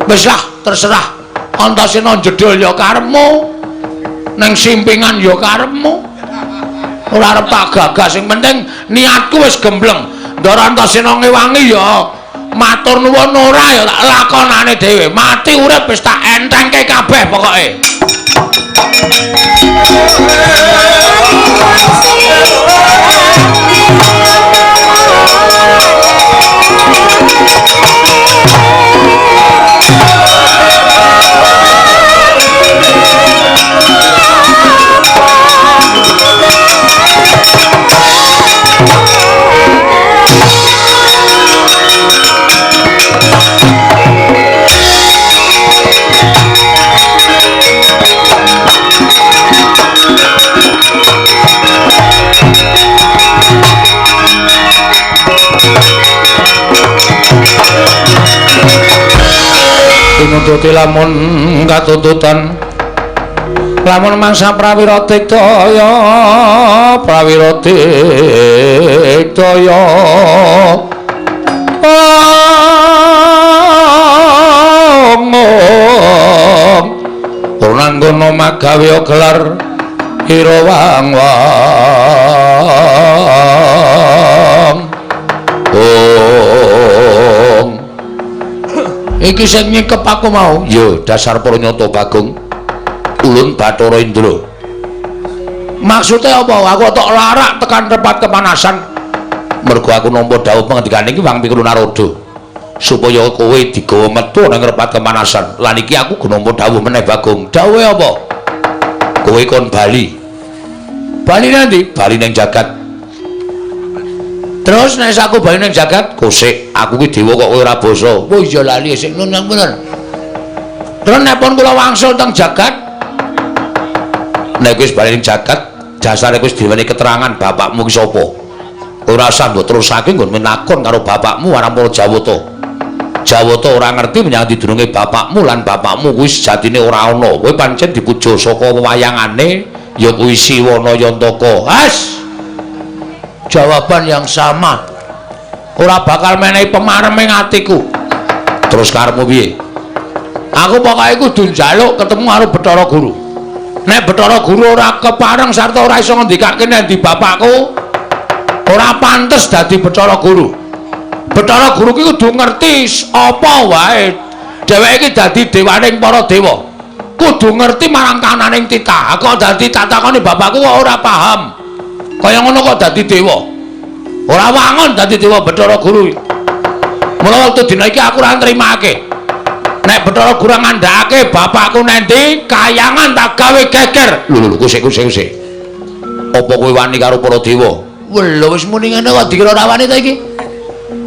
Wis lah, terserah. Antasena jedul ya karepmu. Neng simpingan ya karepmu. Ora arep tak gagas, sing penting niatku wis gembleng. Ndara Antasena ngewangi ya matur nuwun ora ya tak lakonane dhewe. Mati urip wis tak entengke kabeh pokoke. Tinututi lamun katuntutan lamun mangsa prawira diktaya prawira diktaya Purnanggono magawe gelar ira wang wang. Ong. Iki sing nyikep aku mau. Ya dasar pranyata Bagong. Ulun Bathara Indra. Maksude apa? Aku tok larak tekan tempat kepanasan. Mergo aku nampa dawuh pengendikane iki Wang Pikul Narada. Supaya kowe digawa metu nang repat kepanasan. Lan iki aku nampa dawuh meneh Bagong. Dawuhe apa? Kowe kon bali. Bali nanti? Bali nang jagat. Terus nek aku bali nang jagat, kosek aku ki dewa kok kowe ora basa. Oh iya lali sik nun bener. Terus nek pun kula wangsul teng jagat, nek wis bali nang jagat, dasare wis diwenehi keterangan bapakmu ki sapa. Ora usah mbok terusake nggon menakon karo bapakmu marang para Jawata. Jawata ora ngerti menyang didurunge bapakmu lan bapakmu kuwi sejatine ora ana. Kowe pancen dipuja saka wewayangane ya kuwi Siwana Yantaka. Has. Jawaban yang sama. Ora bakal menehi pemarem ing atiku. Terus karepmu piye? Aku pokoke kudu njaluk ketemu karo Bathara Guru. Nek Bathara Guru ora kepareng sarta ora iso ngendikake nek ndi bapakku, ora pantes dadi Bathara Guru. Bathara Guru ki kudu ngerti apa wae. Dheweke iki dadi dewaning para dewa. Kudu ngerti marang kananing titah. Kok dadi tak takoni bapakku kok ora paham. Kaya ngono kok dadi dewa. Ora wangun dadi dewa Bathara Guru. Mula wektu dina iki aku ora nrimake. Nek Bathara Guru ngandhakake bapakku nendi, kayangan tak gawe geger. Lho lho kusik kusik kusik. Apa kowe wani karo para dewa? Lho wis muni ngene kok dikira ora wani ta iki?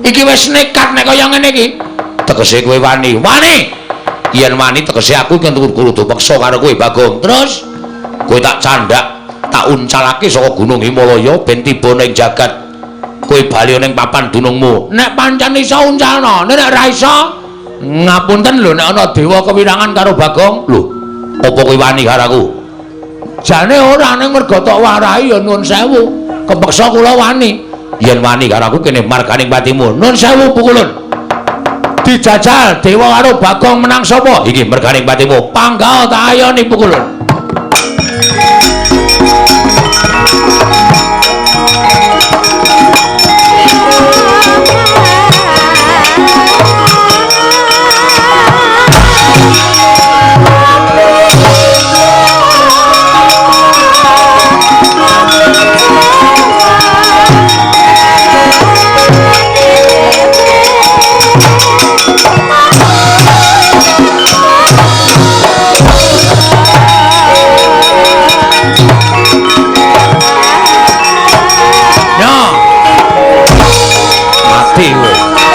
Iki wis nekat nek kaya ngene iki. Tegese kowe wani. Wani. Yen wani tegese aku iki kudu peksa karo kowe Bagong. Terus kowe tak candhak, tak uncalake saka Gunung Himalaya ben tiba ning jagat. Kowe bali ning papan dunungmu. Nek pancen iso uncalno, nek ora iso ngapunten lho nek ana dewa kewirangan karo Bagong. Lho, apa kowe wani karo aku? Jane ora, ning mergo tok warahi ya nuwun sewu. Kepeksa kula wani. Yen wani karo aku kene marganing patimu. Nuwun sewu pukulun. Dijajal dewa karo Bagong menang sapa? Iki merganing patimu. Panggah tak ayoni pukulun.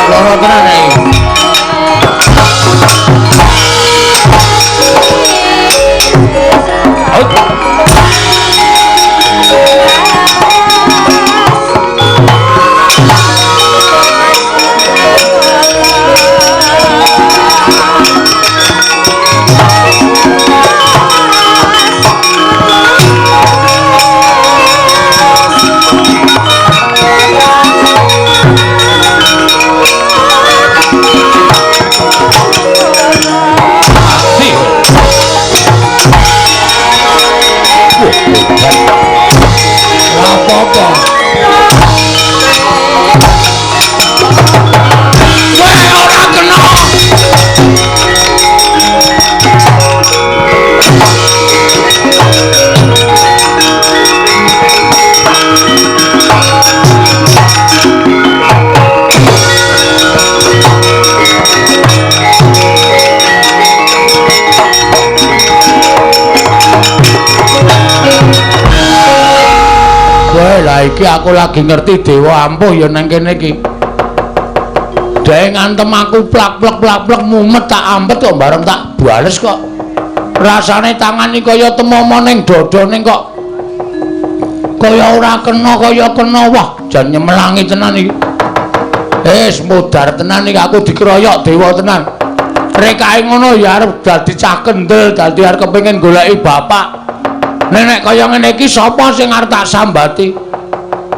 Loro tenan iki. Lah iki aku lagi ngerti dewa ampuh ya nang kene iki. Dhek ngantem aku plak-plek plak-plek mumet tak ampet kok bareng tak bales kok. Rasane tangan iki kaya temomo ning dada ning kok kaya ora kena kaya kena. Wah, jan nyemelangi tenan iki. Wis modar tenan iki aku dikeroyok dewa tenan. Rekake ngono ya arep dadi cah kendel, dadi arep kepengin goleki bapak. Nek kaya ngene iki sapa sing arep tak sambati?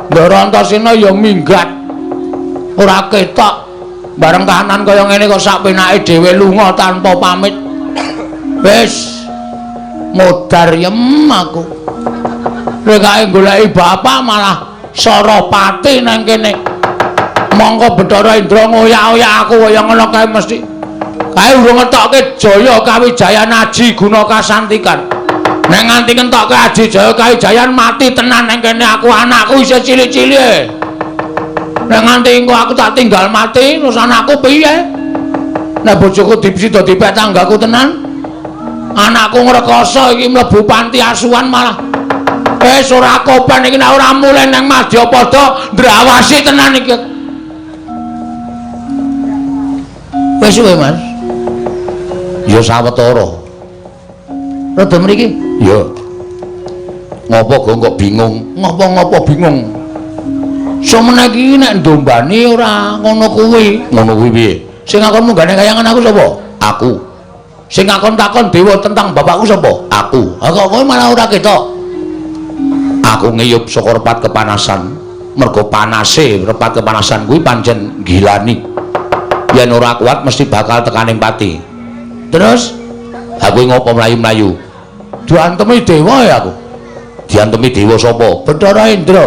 Ndara Antasena ya minggat. Ora ketok. Bareng kahanan kaya ngene kok sak penake dhewe lunga tanpa pamit. Wis modar yem aku. Rekake goleki bapak malah Sarapati nang kene. Mongko Bathara Indra ngoyak-oyak aku kaya ngono kae mesti. Kae urung ngetokke Jaya Kawijayan Aji Guna Kasantikan. Nek nganti ngentokke Aji Jaya Kawijayan mati tenan nang kene aku, anakku isih cilik-cilik. Nek nganti engko aku tak tinggal mati terus anakku piye? Nek bojoku dipsida dipek tanggaku tenan. Anakku ngrekoso iki mlebu panti asuhan malah. Wis ora kopen iki nek ora mulih nang Madyapada ndrawasi tenan iki. Wis suwe, Mas. Ya sawetara. Rada mriki? Ya. Ngopo kok bingung? Ngopo-ngopo bingung. Semene iki nek ndombani ora ngono kuwi. Ngono kuwi piye? Sing ngakon munggane kayangan aku sapa? Aku. Sing ngakon takon dewa tentang bapakku sapa? Aku. Ha kok kowe malah ora ketok. Aku ngiyup saka repat kepanasan. Mergo panase repat kepanasan kuwi pancen gilani. Yen ora kuat mesti bakal tekaning pati. Terus aku ngopo mlayu-mlayu? Diantemi dewa ya aku. Diantemi dewa sapa? Bathara Indra.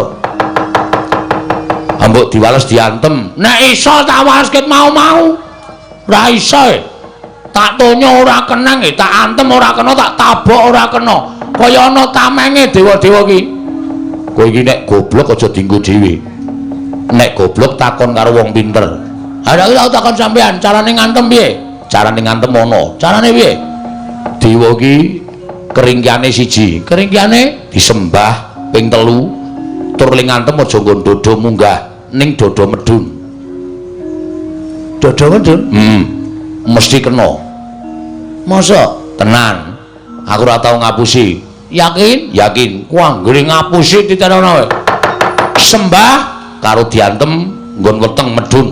Ambok diwales diantem. Nek iso tak wales ket mau-mau. Ora iso. Tak tonyo ora kenang, tak antem ora kena, tak tabok ora kena. Kaya ana tamenge dewa-dewa ki. Kowe iki nek goblok aja dienggo dhewe. Nek goblok takon karo wong pinter. Ha nek aku takon sampean, carane ngantem piye? Carane ngantem ana. Carane piye? Dewa ki keringkiane siji, keringkiane disembah ping 3, tur ling ngantem aja nggon dodo munggah ning dodo medun. Dodo medun? Mesti kena. Masa? Tenan. Aku ora tau ngapusi. Yakin? Yakin. Ku anggere ngapusi titenono wae. Sembah karo diantem nggon weteng medun.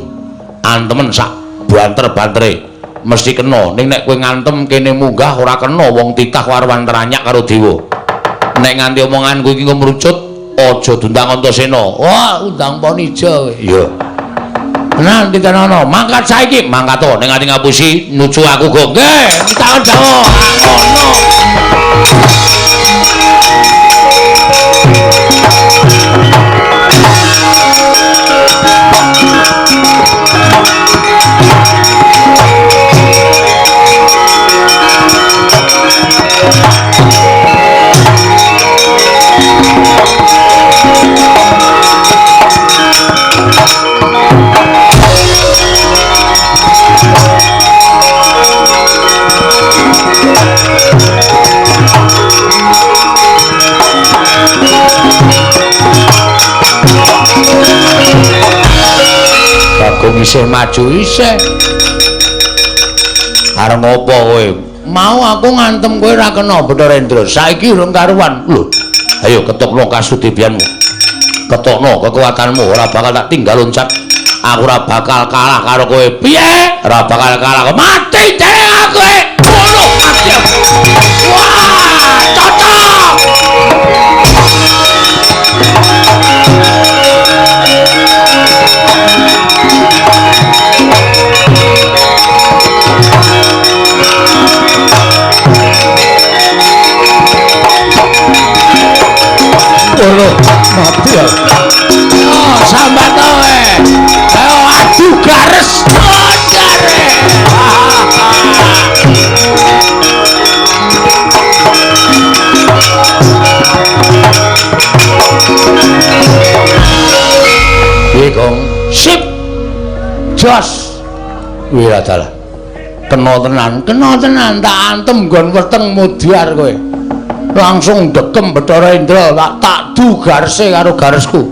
Antemen sak banter-bantere mesti kena. Ning nek kowe ngantem kene munggah ora kena, wong titah warwan teranyak karo dewa. Nek nganti omonganku iki ngrucut, aja diundang Antasena. Wah, undang Ponija kowe. Iya. Tenan titenono, mangkat saiki, mangkat to ning ati ngapusi nucu aku go. Nggih, takon dawa. Ngono. Bagong isih maju isih. Arep ngopo kowe? Mau aku ngantem kowe ora kena Bathara Indra. Saiki urung karuan. Lho, ayo ketokno kasudibianmu. Ketokno kekuatanmu, ora bakal tak tinggal loncat. Aku ora bakal kalah karo kowe. Piye? Ora bakal kalah. Mati dhewe aku. Ngono mati. Wah, cocok. Lho, mati ya. Oh, sambat kowe. Ayo adu gares gare. Piye, Gong? Sip. Jos. Wiradalah. Kena tenan tak antem nggon weteng mudyar kowe. Langsung dekem Bathara Indra, tak du garese karo garesku.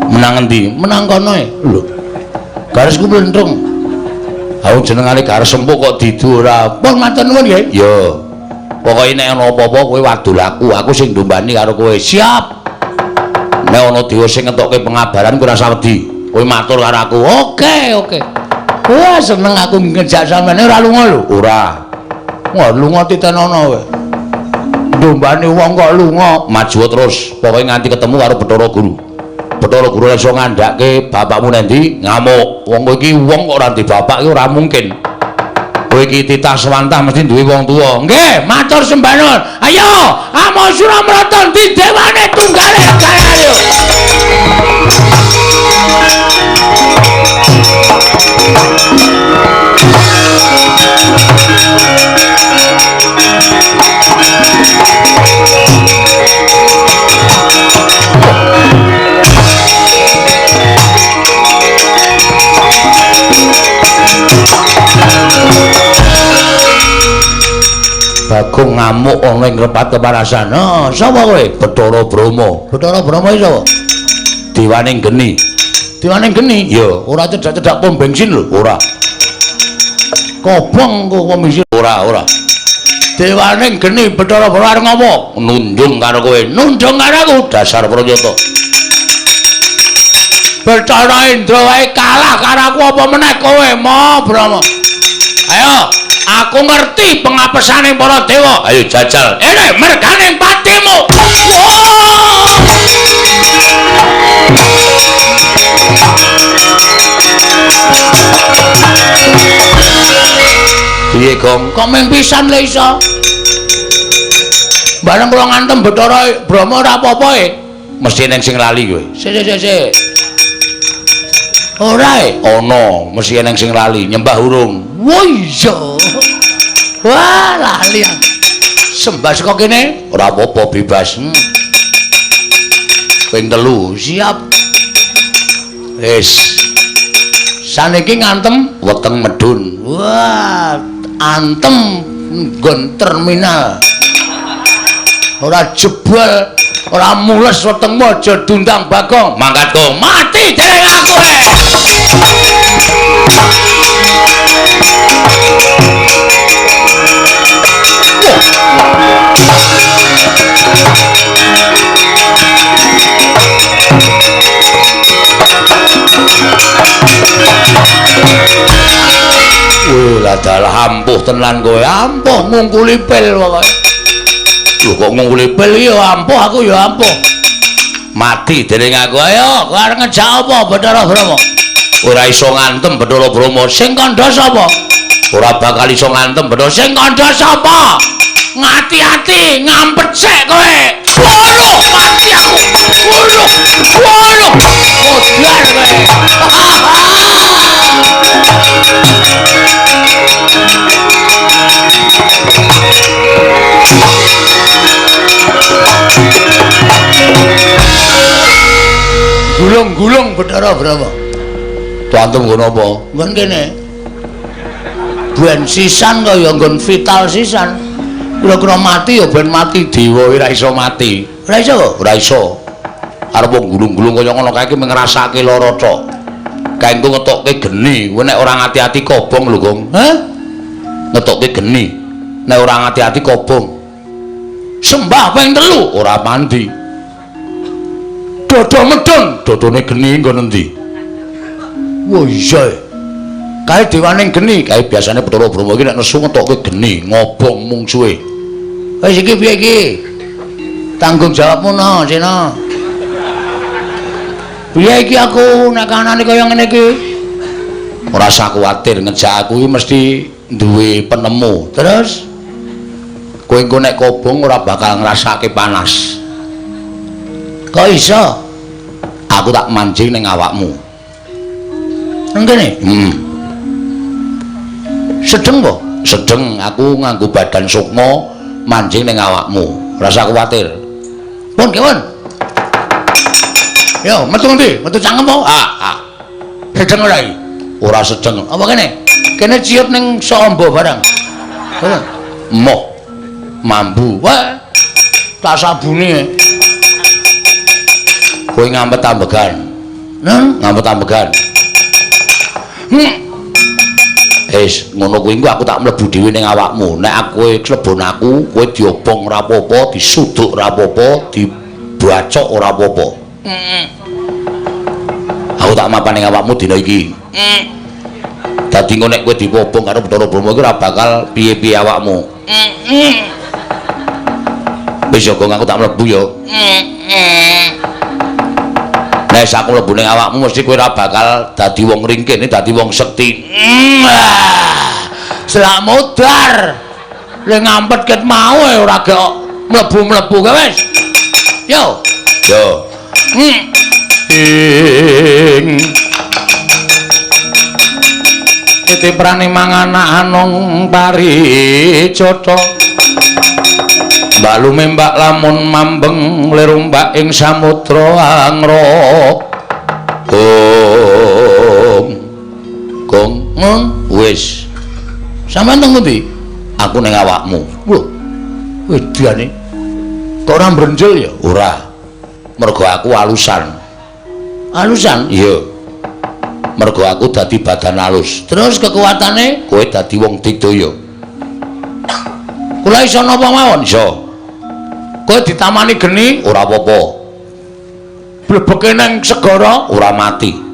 Menang endi? Menang kono e. Lho. Garesku mlentrung. Aku jenengane gares empuk kok didu ora. Pun matur nuwun nggih. Ya. Pokoke nek ana apa-apa kowe wadul aku, aku sing ndombani karo kowe. Siap. Nek ana dewa sing ngetokke pengabaran kowe ora usah wedi. Kowe matur karo aku. Oke, oke. Wah, seneng aku ngejak sampeyan ora lunga lho. Ora. Wah, lunga titenono kowe. Ndombani wong kok lunga, maju terus. Pokoke nganti ketemu karo Bathara Guru. Bathara Guru iso ngandhake bapakmu nendi ngamuk. Wong kowe iki wong kok ora duwe bapak iki ora mungkin. Kowe iki titah swantah mesti duwe wong tuwa. Nggih, matur sembah nuwun. Ayo, amo Suramrata ndi dewane tunggale kaya. Bagong ngamuk ana ing repat keparasan. Oh, sapa kowe? Bathara Brahma. Bathara Brahma iki sapa? Dewaning geni. Dewaning geni? Ya, ora cedhak-cedhak pom bensin lho, ora. Kobong kok pom bensin ora, ora. Dewaning geni Bathara Brahma arep ngopo? Nundung karo kowe. Nundung karo aku dasar pranyata. Bathara Indra wae kalah karo aku apa meneh kowe, Ma Brahma. Ayo, aku ngerti pengapesane para dewa. Ayo jajal. Ene merganing patimu. Piye, Gong? Kok mung pisan le iso? Bareng kula ngantem Bathara Brahma ora apa-apa e. Mesti neng sing lali kowe. Sik sik sik. Ora e? Ana, mesti eneng sing lali, nyembah urung. Wah iya. Wah, lali. Sembah saka kene ora apa-apa bebas. Ping 3, siap. Wis. Saniki ngantem weteng medun. Wah, antem nggon terminal. Ora jebol, ora mules wetengmu aja dundang Bagong. Mangkat go, mati dereng aku. Wih, ladalah ampuh tenan kowe, ampuh ngungkuli pil pokoke. Lho kok ngungkuli pil iki ya ampuh, aku ya ampuh. Mati dereng aku. Ayo, kowe arep ngejak apa Bathara Brahma? Ora iso ngantem Bathara Brahma. Sing kandha sapa? Ora bakal iso ngantem Bathara. Sing kandha sapa? Ngati-ati ngampet sik kowe. Waduh, mati aku. Waduh. Waduh. Modar kowe. Gulung-gulung Bathara Brahma. Tuantem nggon apa? Nggon kene. Ben sisan kaya nggon vital sisan. Kira-kira mati ya ben mati dewa ora iso mati. Ora iso? Ora iso. Arep wong gulung-gulung kaya ngono kae iki ngrasake lara tok. Kae engko ngetokke geni, kowe nek ora ngati-ati kobong lho, Gong. Hah? Ngetokke geni. Nek ora ngati-ati kobong. Sembah ping 3 ora mandi. Dodo medun, dodone geni nggon endi? Wah iya. Kae dewaning geni, kae biasane Bathara Brahma iki nek nesu ngetokke geni, ngobong mungsuhe. Wis iki piye iki? Tanggung jawabmu no, Sena. Piye iki aku nek kanane kaya ngene iki? Ora usah kuwatir, ngejak aku iki mesti duwe penemu. Terus kowe engko nek kobong ora bakal ngrasake panas. Kok iso? Aku tak mancing ning awakmu. Nang kene? Heeh. Sedeng po? Sedeng, aku nganggo badan sukma mancing ning awakmu. Ora usah kuwatir. Pun kewon. Yo, metu ngendi? Metu cangkem po? Ah, ah. Sedeng ora iki? Ora sedeng. Apa kene? Kene ciut ning sombo barang. Heeh. Moh. Mambu. Wah. Tak sabune. Kowe ngampet ambegan. Nang ngampet ambegan. Wis ngono kuwi engko aku tak mlebu dhewe ning awakmu. Nek aku klebon aku, kowe diobong ora apa-apa, disuduk ora apa-apa, dibacok ora apa-apa. Aku tak mapan ning awakmu dina iki. Dadi engko nek kowe diobong karo Bathara Brahma iki ora bakal piye-piye awakmu. Wis yo aku tak mlebu yo. Nek aku mlebu ning awakmu mesti kowe ora bakal dadi wong ringkih, dadi wong sekti. Selak modar. Le ngampet ket mau ora gek mlebu-mlebu kae wis. Yo. Yo. Ing titiprane manganak anung paricotha. Mbak lumembak lamun mambeng lirumbak ing samudra angrok. Gong. Gong. Wis. Sampeyan teng ngendi? Aku ning awakmu. Lho. Wedane. Kok ora mbrenjel ya? Ora. Mergo aku alusan. Alusan? Iya. Mergo aku dadi badan alus. Terus kekuatane kowe dadi wong digdaya. Kula iso napa mawon? Iso. Kowe ditamani geni ora apa-apa. Blebeke nang segara ora mati.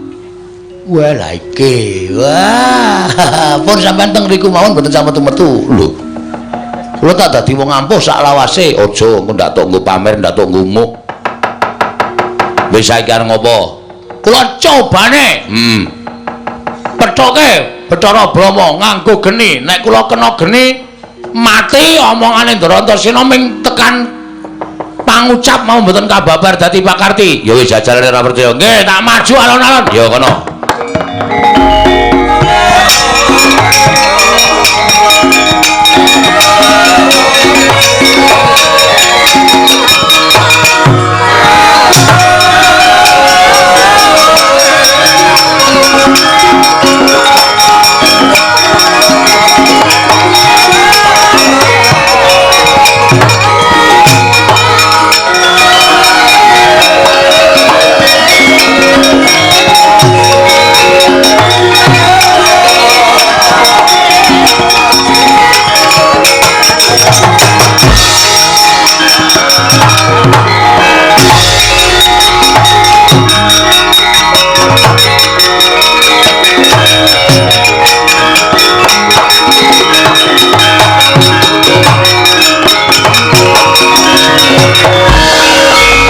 Wah lha iki. Wah, pun sampean teng riku mawon mboten sampe metu-metu. Lho. Kula tak dadi wong ampuh sak lawase. Aja engko ndak tok nggo pamer, ndak tok ngumuk. Wis saiki arep ngopo? Kula cobane. Pethoke Bathara Brahma nganggo geni. Nek kula kena geni mati omongane Ndara Antasena ming tekan pangucap mau mboten kababar dadi pakarti. Ya wis jajalane ora percaya. Nggih, tak maju alon-alon. Ya kono.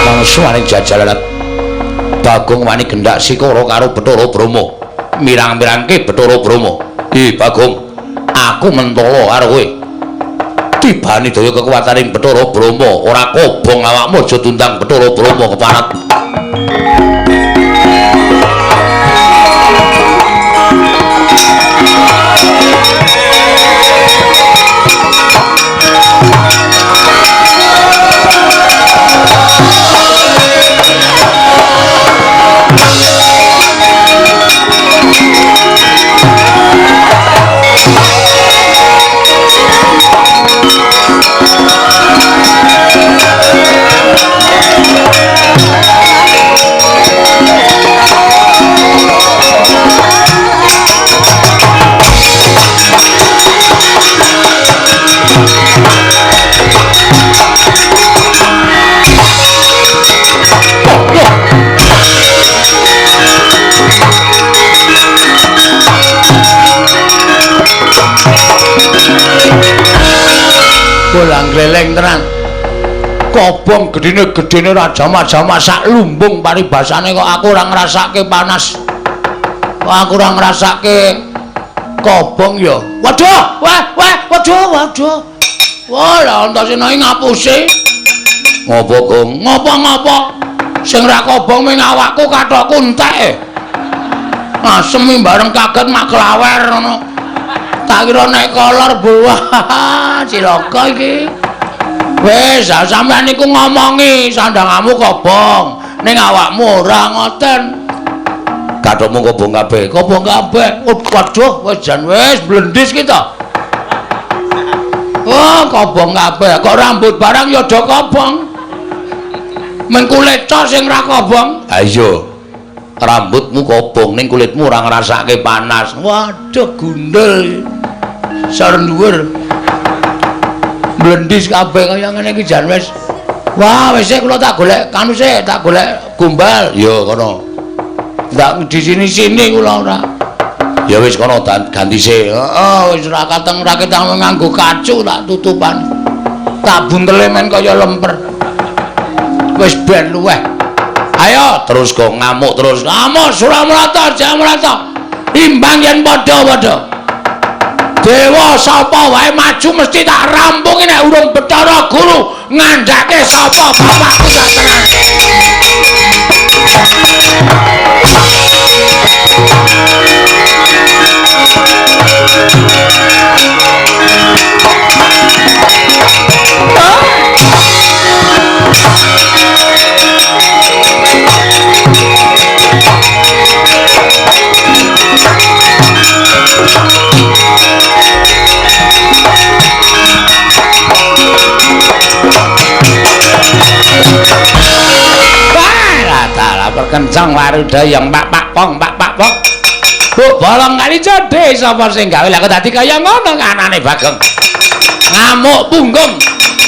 Langsung wani jajalan Bagong wani gendak sikara karo Bathara Brahma. Mirang-mirangke Bathara Brahma. Bagong, aku mentala karo kowe. Tibani daya kekuwataning Bathara Brahma, ora kobong awakmu aja tundang Bathara Brahma keparat. Bolang gleleng tenan. Kobong gedene-gedene ora jama-jama sak lumbung paribasane kok aku ora ngrasake panas. Kok aku ora ngrasake kobong ya. Waduh, wah, wah, waduh, waduh. Wah, lah Antasena iki ngapusi. Ngopo, Gong? Ngopo-ngopo? Sing ra kobong ming awakku kathokku entek. Asem bareng kaget mak klawer ngono. Tak kira nek kolor buah cilaka iki. Wis, sampean niku ngomongi sandangamu kobong, ning awakmu ora ngoten. Kathokmu kobong kabeh, kobong kabeh. Waduh, wis jan wis blendis ki to. Oh, kobong kabeh. Kok rambut barang ya do kobong. Men kulit tok sing ra kobong. Ha iya. Rambutmu kobong ning kulitmu ora ngrasake panas. Waduh, gundul. Sor dhuwur. Blendis kabeh kaya ngene iki jan wis. Wah, wis kula tak golek kanu sik, tak golek gombal. Ya kono. Ndak di sini-sini kula ora. Ya wis kono ganti sik. Heeh, wis ora kateng ora ketang nganggo kacu tak tutupan. Tak buntele men kaya lemper. Wis ben luweh. Ayo terus kok ngamuk terus. Ngamuk Suramrata, Jamrata. Imbang yen padha-padha. Dewa sapa wae maju mesti tak rampungi nek urung Bathara Guru ngandhake sapa bapakku sak tenan. Perkencang waruda yang pak pak pong pak pak pong. Bu bolong kali jodhe sapa sing gawe lha kok dadi kaya ngono anane Bagong. Ngamuk punggung.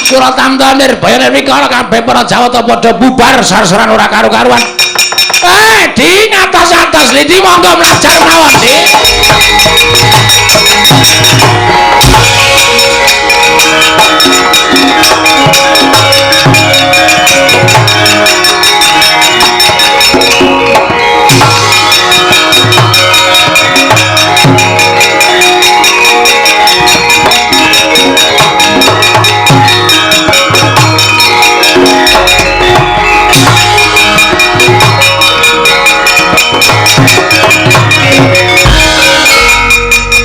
Suratamta Nirbaya Nirwikara kabeh para Jawata padha bubar sar-saran ora karu-karuan. Di ngatos-atos lidi monggo mlajar mawon, Dik.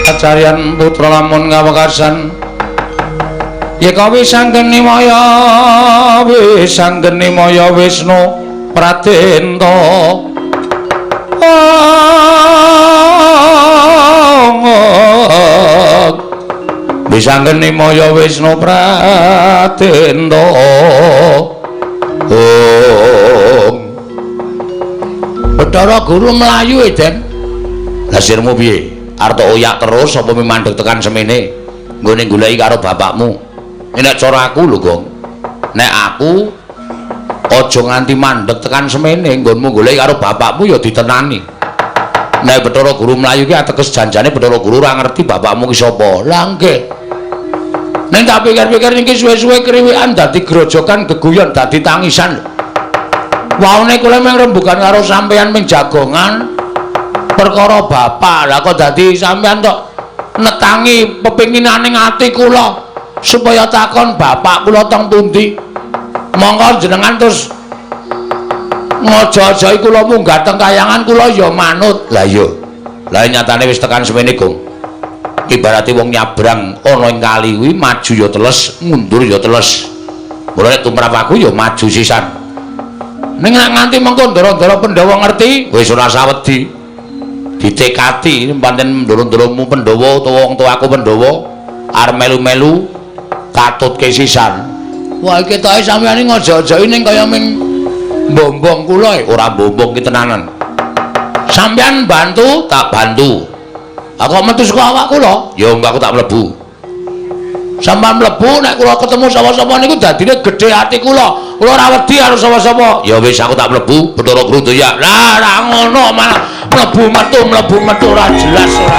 Acaryan putra lamun kawekasan yeka wisanggeni maya wisanggeni maya Wisnu Pradenta. Wisanggeni maya Wisnu Pradenta. Om Bathara Guru mlayu Den. Lah sirmu piye? Arep oyak terus apa mandeg tekan semene nggone goleki karo bapakmu? Nek cara aku lho, Gong. Nek aku aja nganti mandeg tekan semene nggonmu goleki karo bapakmu ya ditenani. Nek Bathara Guru mlayu ki ateges janjane Bathara Guru ora ngerti bapakmu ki sapa. Lah nggih. Ning tak pikir-pikir niki suwe-suwe kriwikan dadi grojokan geguyon dadi tangisan. Waune kula mung rembugan karo sampeyan ming jagongan. Perkara bapak lah kok dadi sampean tok netangi pepinginane ati kula supaya takon bapak kula teng pundi. Monggo jenengan terus ngojo-ojoki kula munggah teng kayangan kula ya manut. Lah iya. Lah nyatane wis tekan semene, Gong. Ibarate wong nyabrang ana ing kali kuwi maju ya teles, mundur ya teles. Mula nek tumrap aku ya maju sisan. Ning nek nganti mengko ndara-ndara Pandhawa ngerti, wis ora sawedi. Ditekati pancen ndara-ndaramu Pandhawa utawa wong tuaku Pandhawa arep melu-melu katutke sisan. Wah iki ketoke sampeyan iki ngojo-ojoki ning kaya ming mbombong kula e. Ora mbombong ki tenanan. Sampeyan bantu, tak bantu. Aku metu saka awak kula, ya aku tak mlebu. Sampeyan mlebu nek kula ketemu sapa-sapa niku dadine gedhe ati kula. Kula ora wedi karo sapa-sapa. Ya wis aku tak mlebu, Bathara Guru ya. Lah ora ngono malah mlebu metu ora jelas ora.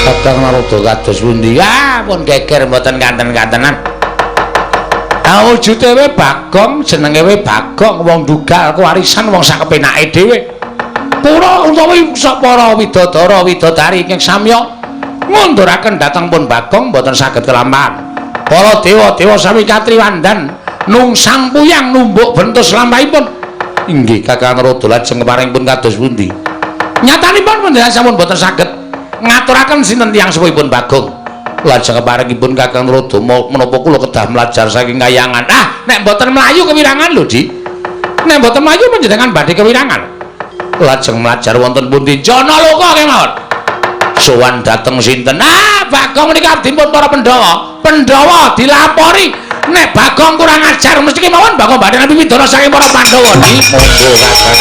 Kakang Narada kados pundi? Ah, pun geger mboten kanten-kantenan. Ah, wujude we Bagong, jenenge we Bagong, wong dugal kewarisan wong sak kepenake dhewe. Pura utawi para widodara widodari ingkang samya ngunduraken dhateng pun Bagong mboten saged kelampahan. Para dewa-dewa sami katriwandan nungsang puyang numbuk bentus lampahipun. Inggih Kakang Narada lajeng keparing pun kados pundi? Nyatanipun panjenengan sampun mboten saged ngaturaken sinten tiyang sepuhipun Bagong. Lajeng keparingipun Kakang Narada menapa kula kedah mlajar saking kayangan. Ah, nek mboten mlayu kewirangan lho, Dik. Nek mboten mlayu panjenengan badhe kewirangan. Lajeng mlajar wonten pundi? Janaloka kemawon. Sowan dhateng sinten? Ah, Bagong menika abdipun para Pandhawa. Pandhawa dilapori nek Bagong kurang ajar mesti kemawon Bagong badhe nampi pidana saking para Pandhawa. Dik, monggo Kakang.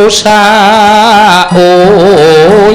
Sak uyon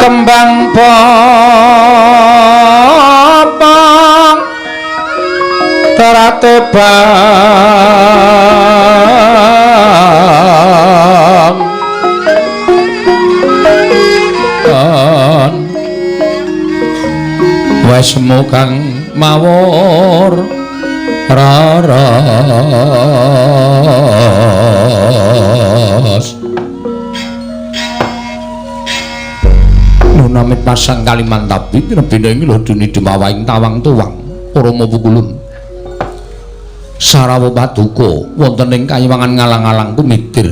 Kembang popong terate bang wesmu kang mawur raras nunamit pasang Kalimantabi pinebina ing loduni dumawaing tawang tuwang Rama pukulun sarawa paduka wonten ing kayiwangan ngalang-alang kumitir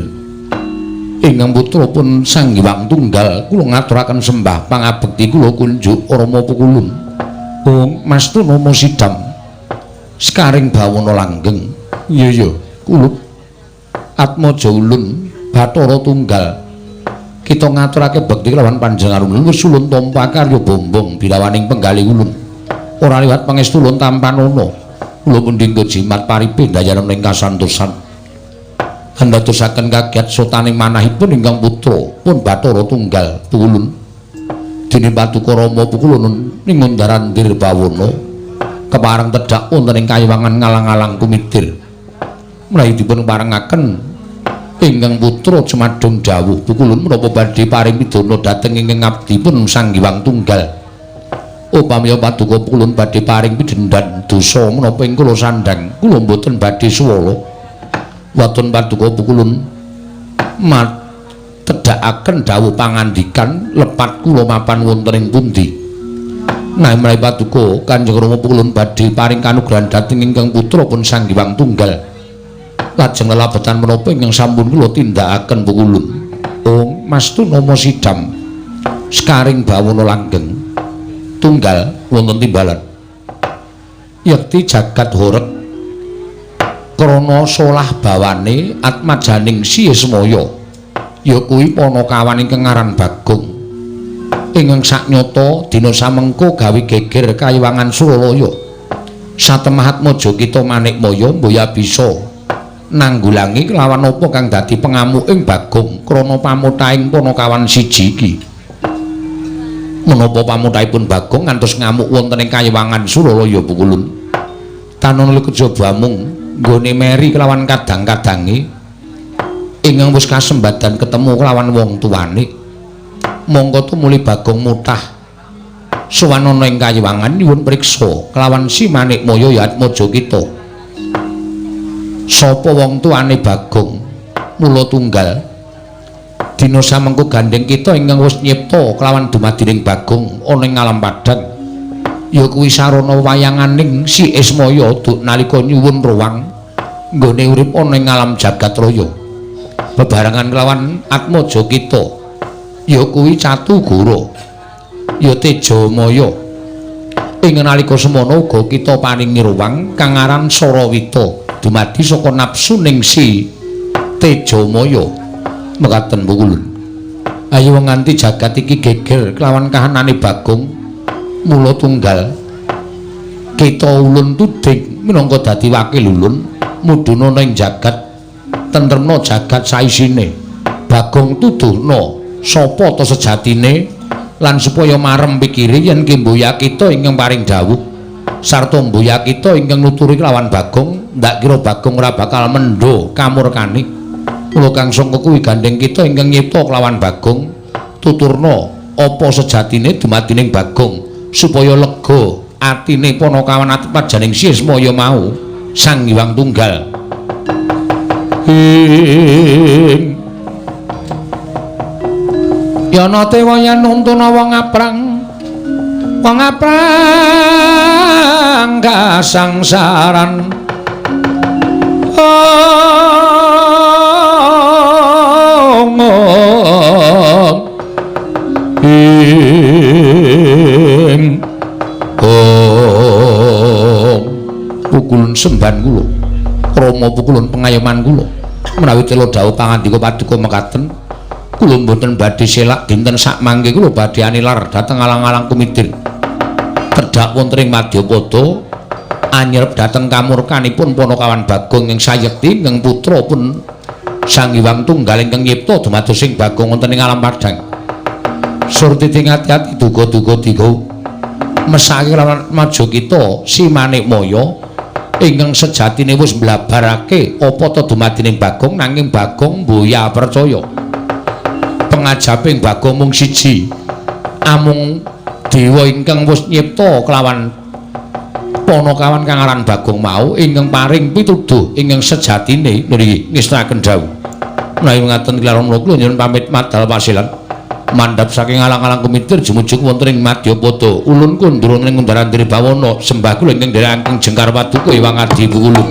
ingkang putra pun Sang Hyang Tunggal kula ngaturaken sembah pangabekti kula kunjuk Rama pukulun. Ong Mas Tunomo Sidam sekaring bawana langgeng. Iya iya kulup Atmaja ulun Bathara Tunggal kita ngaturake bekti kelawan panjenengan ulun wis ulun tampa karya bombong bilawaning penggalih ulun ora liwat pangestu ulun tampanana kula munding jimat paripe ndayaran ing kasantosan andadosaken kagiat sotaning manahipun ingkang putra pun Bathara Tunggal ulun dene paduka Rama pukulun ning Undaran Dirbawana kepareng tedhak wonten ing kayiwangan ngalang-alang kumitir menawi dipun parengaken ingkang putra jumadung dawuh pukulun menapa badhe paring pidana dhateng ingkang abdipun Sang Hyang Tunggal upami paduka pukulun badhe paring pidhendan dosa menapa ing kula sandhang kula mboten badhe suwala waton paduka pukulun tedhakaken dawuh pangandikan lepat kula mapan wonten ing pundi. Nah menawi paduka Kanjeng Rama pukulun badhe paring kanugrahan dhateng ingkang putra pun Sang Hyang Tunggal lajeng lelabetan menapa ingkang sampun kula tindakaken pukulun. Ong Mas Tunomo Sidam sekaring bawana langgeng tunggal wonten timbalan yekti jagat horeg krana solah bawane atmajaning Si Ismaya ya kuwi panakawan ingkang aran Bagong ingkang saknyata dina samengko gawe geger kayiwangan Suralaya satemah atmaja kita Manikmaya mboya bisa nanggulangi kelawan apa kang dadi pengamuking Bagong krana pamutaing panakawan siji iki. Menapa pamutahipun Bagong ngantos ngamuk wonten ing kayiwangan Suralaya pukulun tanana kejaba mung nggone meri kelawan kadang-kadange ingkang wis kasembadan ketemu kelawan wong tuane mongko tumuli Bagong mutah sowan ana ing kayiwangan nyuwun priksa kelawan Si Manikmaya ya atmaja kita sapa wong tuane Bagong mula tunggal dina samengko gandheng kita ingkang wis nyipta kelawan dumadining Bagong ana ing alam padhang ya kuwi sarana wayanganing Si Ismaya duk nalika nyuwun ruwang nggone urip ana ing alam jagat raya bebarengan kelawan atmaja kita ya kuwi Catugara ya Tejamaya ing nalika semana uga kita paringi ruwang kang aran Sarawita dumadi saka nafsuning Si Tejamaya mekaten pukulun. Ayo nganti jagat iki geger kelawan kahanane Bagong mula tunggal kita ulun tuding minangka dadi wakil ulun mudhuna ning jagat tentremna jagat saisine Bagong tuduhna sapa ta sejatine lan supaya marem pikire yen ki mboya kita ingkang paring dawuh sarta mboya kita ingkang nuturi kelawan Bagong ndak kira Bagong ora bakal mendho kamurkane. Mula kang sangka kuwi gandheng kita ingkang nyipta kelawan Bagong tuturna apa sejatine dumadining Bagong supaya lega atine panakawan atmajaning Si Ismaya mau Sang Hyang Tunggal. Ing yana tewa yen nuntuna wong aprang wong aprang kasangsaran ong ing ong pukulun semban kula krama pukulun pengayoman kula menawi tela dawuh pangandika paduka mekaten kula mboten badhe selak dinten sakmangke kula badhe anilar dhateng alang-alang kumidir tedhak wonten ing Madyapada anyerep dhateng kamurkanipun panakawan Bagong ing sayekti ingkang putra pun Sang Hyang Tunggal ingkang nyipta dumados sing Bagong wonten ing alam padhang. Surtiti ngati-ati duga-duga diga mesake lawan maja kita Si Manikmaya ingkang sejatine wis mblabarake apa ta dumadining Bagong nanging Bagong mboya percaya. Pengajaping Bagong mung siji amung dewa ingkang wis nyipta kelawan panakawan kang aran Bagong mau ingkang paring pituduh ingkang sejatine niki ngestokaken dawuh. Menawi ngaten kilaron kula nyuwun pamit madal pasilan mandhap saking alang-alang kumitir jumujuk wonten ing Madyapada ulun kundur ing Undaran Diri Bawana sembah kula ingkang nderekaken jengkar paduka Hyang Adi Pukulun.